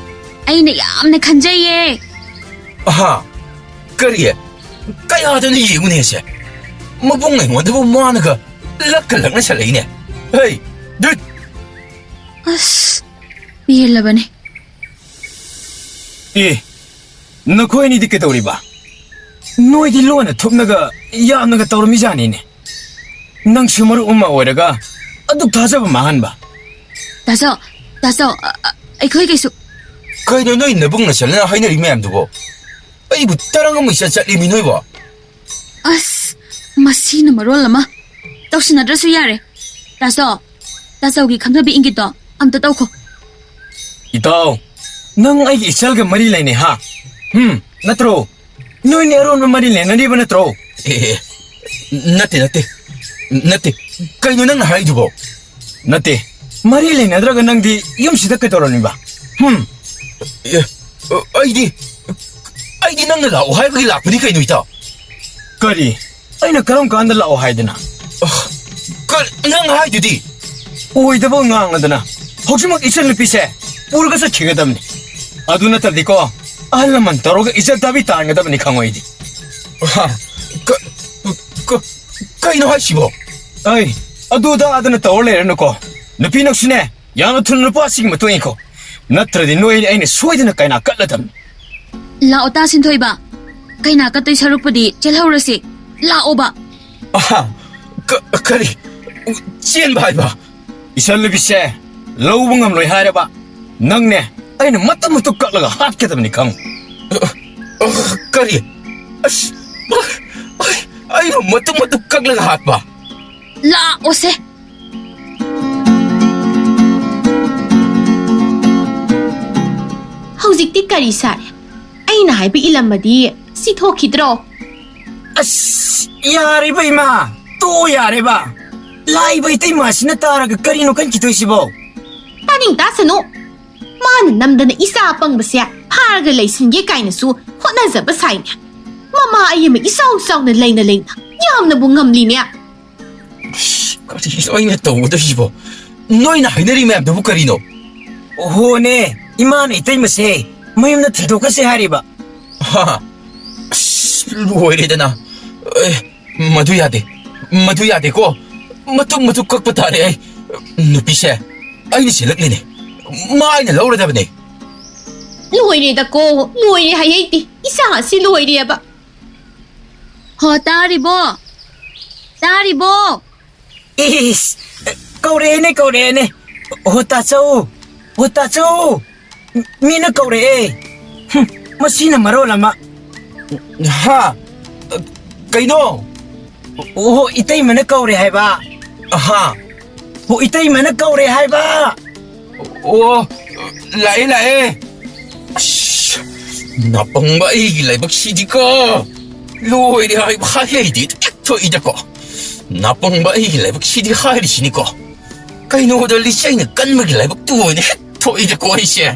ꯑꯩꯅ ꯌꯥꯝꯅ ꯈꯟꯖꯩꯌꯦ꯫ ꯑꯍꯥ, ꯀꯔꯤ? ꯀꯌꯥꯗꯅ ꯌꯦꯡꯉꯨꯅꯦꯁꯦ? ꯃꯕꯨꯡ ꯑꯩꯉꯣꯟꯗꯕꯨ ꯃꯥꯅꯒ ꯂꯛꯀ ꯂꯛꯅꯁꯜꯂꯛꯏꯅꯦ꯫ ꯍꯩ, ꯗꯨꯠ! ꯑꯁ, ꯄꯦꯜꯂꯕꯅꯦ꯫ ꯑꯦ, ꯅꯈꯣꯏ ꯑꯅꯤꯗꯤ ꯀꯩꯗꯧꯔꯤꯕ? ꯅꯣꯏꯗꯤ ꯂꯣꯟꯅ ꯊꯨꯞꯅꯒ ꯌꯥꯝꯅꯒ ꯇꯧꯔꯝꯃꯤꯖꯥꯠꯅꯤꯅꯦ꯫ ꯅꯪꯁꯨ ꯃꯔꯨꯞ ꯑꯃ ꯑꯣꯏꯔꯒ ꯑꯗꯨꯛ ꯊꯥꯖꯕ ꯃꯥꯡꯍꯟꯕ? ꯇꯥꯆꯧ, ꯇꯥꯆꯧ, ꯑ, ꯑ, ꯑꯩꯈꯣꯏ ꯀꯩꯁꯨ꯫ ꯀꯩꯅꯣ ꯅꯣꯏ ꯅꯕꯨꯡ ꯅꯆꯜꯅ ꯍꯥꯏꯅꯔꯤ ꯃꯌꯥꯝꯗꯨꯕꯣ? ꯑꯩꯕꯨ ꯇꯔꯪ ꯑꯃ ꯏꯆꯠ ꯆꯠꯂꯤꯃꯤ ꯅꯣꯏꯕꯣ꯫ ꯑꯁ, ꯃꯁꯤꯅ ꯃꯔꯣꯜ ꯑꯃ꯫ ꯇꯧꯁꯤꯟꯅꯗ꯭ꯔꯁꯨ ꯌꯥꯔꯦ꯫ ꯇꯥꯆꯧ, ꯇꯥꯆꯧꯒꯤ ꯈꯪꯅꯕꯤ ꯏꯪꯒꯤꯠꯇꯣ ꯑꯝꯇ ꯇꯧꯈꯣ꯫ ꯏꯇꯥꯎ, ꯅꯪ ꯑꯩꯒꯤ ꯏꯆꯜꯒ ꯃꯔꯤ ꯂꯩꯅꯩ ꯍꯥ? ꯍꯨꯝ, ꯅꯠꯇ꯭ꯔꯣ? ꯅꯣꯏꯅꯤ ꯑꯔꯣꯟꯕ ꯃꯔꯤ ꯂꯩꯅꯔꯤꯕ ꯅꯠꯇ꯭ꯔꯣ? ꯑꯦ, ꯑꯦ, ꯅꯠꯇꯦ, ꯅꯠꯇꯦ, ꯅꯠꯇꯦ꯫ ꯀꯩꯅꯣ ꯅꯪꯅ ꯍꯥꯏꯗꯨꯕꯣ? ꯅꯠꯇꯦ, ꯃꯔꯤ ꯂꯩꯅꯗ꯭ꯔꯒ ꯅꯪꯗꯤ ꯌꯨꯝꯁꯤꯗ ꯀꯩꯗꯧꯔꯝꯃꯤꯕ? ꯍꯨꯝ? ꯑꯦ, ꯑꯩꯗꯤ, ꯑꯩꯗꯤ ꯅꯪꯅ ꯂꯥꯛꯑꯣ ꯍꯥꯏꯕꯒꯤ ꯂꯥꯛꯄꯅꯤ ꯀꯩꯅꯣ, ꯏꯇꯥꯎ꯫ ꯀꯔꯤ? ꯑꯩꯅ ꯀꯔꯝ ꯀꯥꯟꯗ ꯂꯥꯛꯑꯣ ꯍꯥꯏꯗꯅ? ꯑ, ꯀ-, ꯅꯪ ꯍꯥꯏꯗꯨꯗꯤ꯫ ꯑꯣꯏꯗꯕ ꯉꯥꯡꯉꯗꯅ꯫ ꯍꯧꯖꯤꯛꯃꯛ ꯏꯆꯟꯅꯨꯄꯤꯁꯦ ꯄꯨꯔꯒ ꯆꯠꯈꯤꯒꯗꯕꯅꯤ꯫ ꯑꯗꯨ ꯅꯠꯇ꯭ꯔꯗꯤꯀꯣ, ꯑꯍꯜ ꯂꯃꯟ ꯇꯧꯔꯒ ꯏꯖꯠ ꯗꯥꯕꯤ ꯇꯥꯍꯟꯒꯗꯕꯅꯤ ꯈꯪꯉꯣ ꯑꯩꯗꯤ꯫ ꯍꯥ? ꯀ-, ꯀ-, ꯀꯩꯅꯣ ꯍꯥꯏꯁꯤꯕꯣ? ꯑꯩ, ꯑꯗꯨꯗ ꯑꯗꯨꯅ ꯇꯧꯔ ꯂꯩꯔꯅꯨꯀꯣ꯫ ꯅꯨꯄꯤ ꯅꯪꯁꯨꯅꯦ, ꯌꯥꯝꯅ ꯊꯨꯅ ꯅꯨꯄꯥꯁꯤꯒꯤ ꯃꯇꯨꯡ ꯏꯟꯈꯣ꯫ ꯅꯠꯇ꯭ꯔꯗꯤ ꯅꯣꯏ ꯑꯩꯅ ꯁꯣꯏꯗꯅ ꯀꯩꯅꯥ ꯀꯠꯂꯗꯕꯅꯤ꯫ ꯂꯥꯛꯑꯣ ꯇꯥ ꯁꯤꯟꯊꯣꯏꯕ꯫ ꯀꯩꯅꯥ ꯀꯠꯇꯣꯏ ꯁꯔꯨꯛꯄꯨꯗꯤ ꯆꯦꯜꯍꯧꯔꯁꯤ꯫ ꯂꯥꯛꯑꯣꯕ꯫ ꯑꯍꯥ, ꯀ-, ꯀꯔꯤ? ꯆꯦꯟꯕ ꯍꯥꯏꯕ? ꯏꯆꯟꯅꯨꯄꯤꯁꯦ ꯂꯧꯕ ꯉꯝꯂꯣꯏ ꯍꯥꯏꯔꯕ ꯅꯪꯅꯦ, ꯑꯩꯅ ꯃꯇꯨꯝ ꯃꯇꯨꯝ ꯀꯛꯂꯒ ꯍꯥꯠꯀꯗꯕꯅꯤ, ꯈꯪꯉꯨ꯫ ꯑ, ꯑ, ꯀꯔꯤ? ꯑꯁ, ꯑ, ꯑ, ꯑꯩꯕꯨ ꯃꯇꯨꯝ ꯃꯇꯨꯝ ꯀꯛꯂꯒ ꯍꯥꯠꯄ? ꯂꯥꯛꯑꯣꯁꯦ꯫ ꯍꯧꯖꯤꯛꯇꯤ ꯀꯔꯤ ꯁꯥꯏ? ꯑꯩꯅ ꯍꯥꯏꯕ ꯏꯜꯂꯝꯃꯗꯤ ꯁꯤ ꯊꯣꯛꯈꯤꯗ꯭ꯔꯣ? ꯑꯁ, ꯌꯥꯔꯦꯕ ꯏꯃꯥ, ꯇꯣꯛꯑꯣ ꯌꯥꯔꯦꯕ꯫ ꯂꯥꯛꯏꯕ ꯏꯇꯩꯃꯁꯤꯅ ꯇꯥꯔꯒ ꯀꯔꯤꯅꯣ ꯈꯟꯈꯤꯗꯣꯏꯁꯤꯕꯣ? ꯇꯥꯅꯤꯡ ꯇꯥꯁꯅꯨ꯫ ꯃꯥꯅ ꯅꯝꯗꯅ ꯏꯆꯥ ꯑꯄꯪꯕꯁꯦ ꯐꯥꯔꯒ ꯂꯩꯁꯤꯟꯒꯦ ꯀꯥꯏꯅꯁꯨ ꯍꯣꯠꯅꯖꯕ ꯁꯥꯏꯅꯦ꯫ ꯃꯃꯥ ꯑꯩ ꯑꯃ ꯏꯆꯥꯎ ꯆꯥꯎꯅ ꯂꯩꯅ ꯂꯩꯅ ꯌꯥꯝꯅꯕꯨ ꯉꯝꯂꯤꯅꯦ꯫ ꯑꯁ, ꯀꯔꯤꯅꯣ ꯑꯩꯅ ꯇꯧꯒꯗꯧꯔꯤꯁꯤꯕꯣ? ꯅꯣꯏꯅ ꯍꯥꯏꯅꯔꯤ ꯃꯌꯥꯝꯗꯨꯕꯨ ꯀꯔꯤꯅꯣ? ꯍꯣꯅꯦ, ꯏꯃꯥꯅ ꯏꯇꯩꯃꯁꯦ ꯃꯌꯨꯝꯗ ꯊꯤꯟꯗꯣꯛꯈ꯭ꯔꯁꯦ ꯍꯥꯏꯔꯤꯕ꯫ ꯍꯥ? ꯑꯁ, ꯂꯣꯏꯔꯦꯗꯅ꯫ ꯑꯦ, ꯃꯗꯨ ꯌꯥꯗꯦ꯫ ꯃꯗꯨ ꯌꯥꯗꯦꯀꯣ꯫ ꯃꯇꯨꯝ ꯃꯇꯨꯝ ꯀꯛꯄ ꯇꯥꯔꯦ ꯑꯩ꯫ ꯅꯨꯄꯤꯁꯦ ꯑꯩꯅ ꯆꯦꯜꯂꯛꯂꯤꯅꯦ꯫ ꯃꯥ ꯑꯩꯅ ꯂꯧꯔꯗꯕꯅꯦ꯫ ꯂꯣꯏꯔꯦꯗꯀꯣ, ꯂꯣꯏꯔꯦ ꯍꯥꯏꯍꯩꯗꯦ꯫ ꯏꯆꯥ ꯑꯁꯤ ꯂꯣꯏꯔꯦꯕ꯫ ꯍꯣ, ꯇꯥꯔꯤꯕꯣ? ꯇꯥꯔꯤꯕꯣ? ꯏꯁ, ꯀꯧꯔꯛꯑꯦꯅꯦ, ꯀꯧꯔꯛꯑꯦꯅꯦ꯫ ꯍꯣ, ꯇꯥꯆꯧ꯫ ꯍꯣ, ꯇꯥꯆꯧ꯫ ꯃꯤꯅ ꯀꯧꯔꯛꯑꯦ꯫ ꯍꯨꯝ, ꯃꯁꯤꯅ ꯃꯔꯣꯜ ꯑꯃ꯫ ꯍꯥ? ꯀꯩꯅꯣ? ꯑꯣꯍꯣ, ꯏꯇꯩꯃꯅ ꯀꯧꯔꯦ ꯍꯥꯏꯕ꯫ ꯍꯥ? ꯍꯣ, ꯏꯇꯩꯃꯅ ꯀꯧꯔꯦ ꯍꯥꯏꯕ꯫ ꯑꯣ, ꯂꯥꯛꯑꯦ, ꯂꯥꯛꯑꯦ꯫ ꯑꯁ, ꯅꯥꯄꯪꯕ ꯑꯩꯒꯤ ꯂꯥꯏꯕꯛꯁꯤꯗꯤꯀꯣ꯫ ꯂꯣꯏꯔꯦ ꯍꯥꯏꯕ ꯍꯥꯏ ꯂꯩꯗꯤ ꯍꯦꯛ ꯊꯣꯛꯏꯗꯀꯣ꯫ ꯅꯥꯄꯪꯕ ꯑꯩꯒꯤ ꯂꯥꯏꯕꯛꯁꯤꯗꯤ ꯍꯥꯏꯔꯤꯁꯤꯅꯤꯀꯣ꯫ ꯀꯩꯅꯣꯗ ꯂꯤꯆꯩꯅ ꯀꯟꯕꯒꯤ ꯂꯥꯏꯕꯛꯇꯨ ꯑꯣꯏꯅ ꯍꯦꯛ ꯊꯣꯛꯏꯗꯀꯣ ꯑꯩꯁꯦ꯫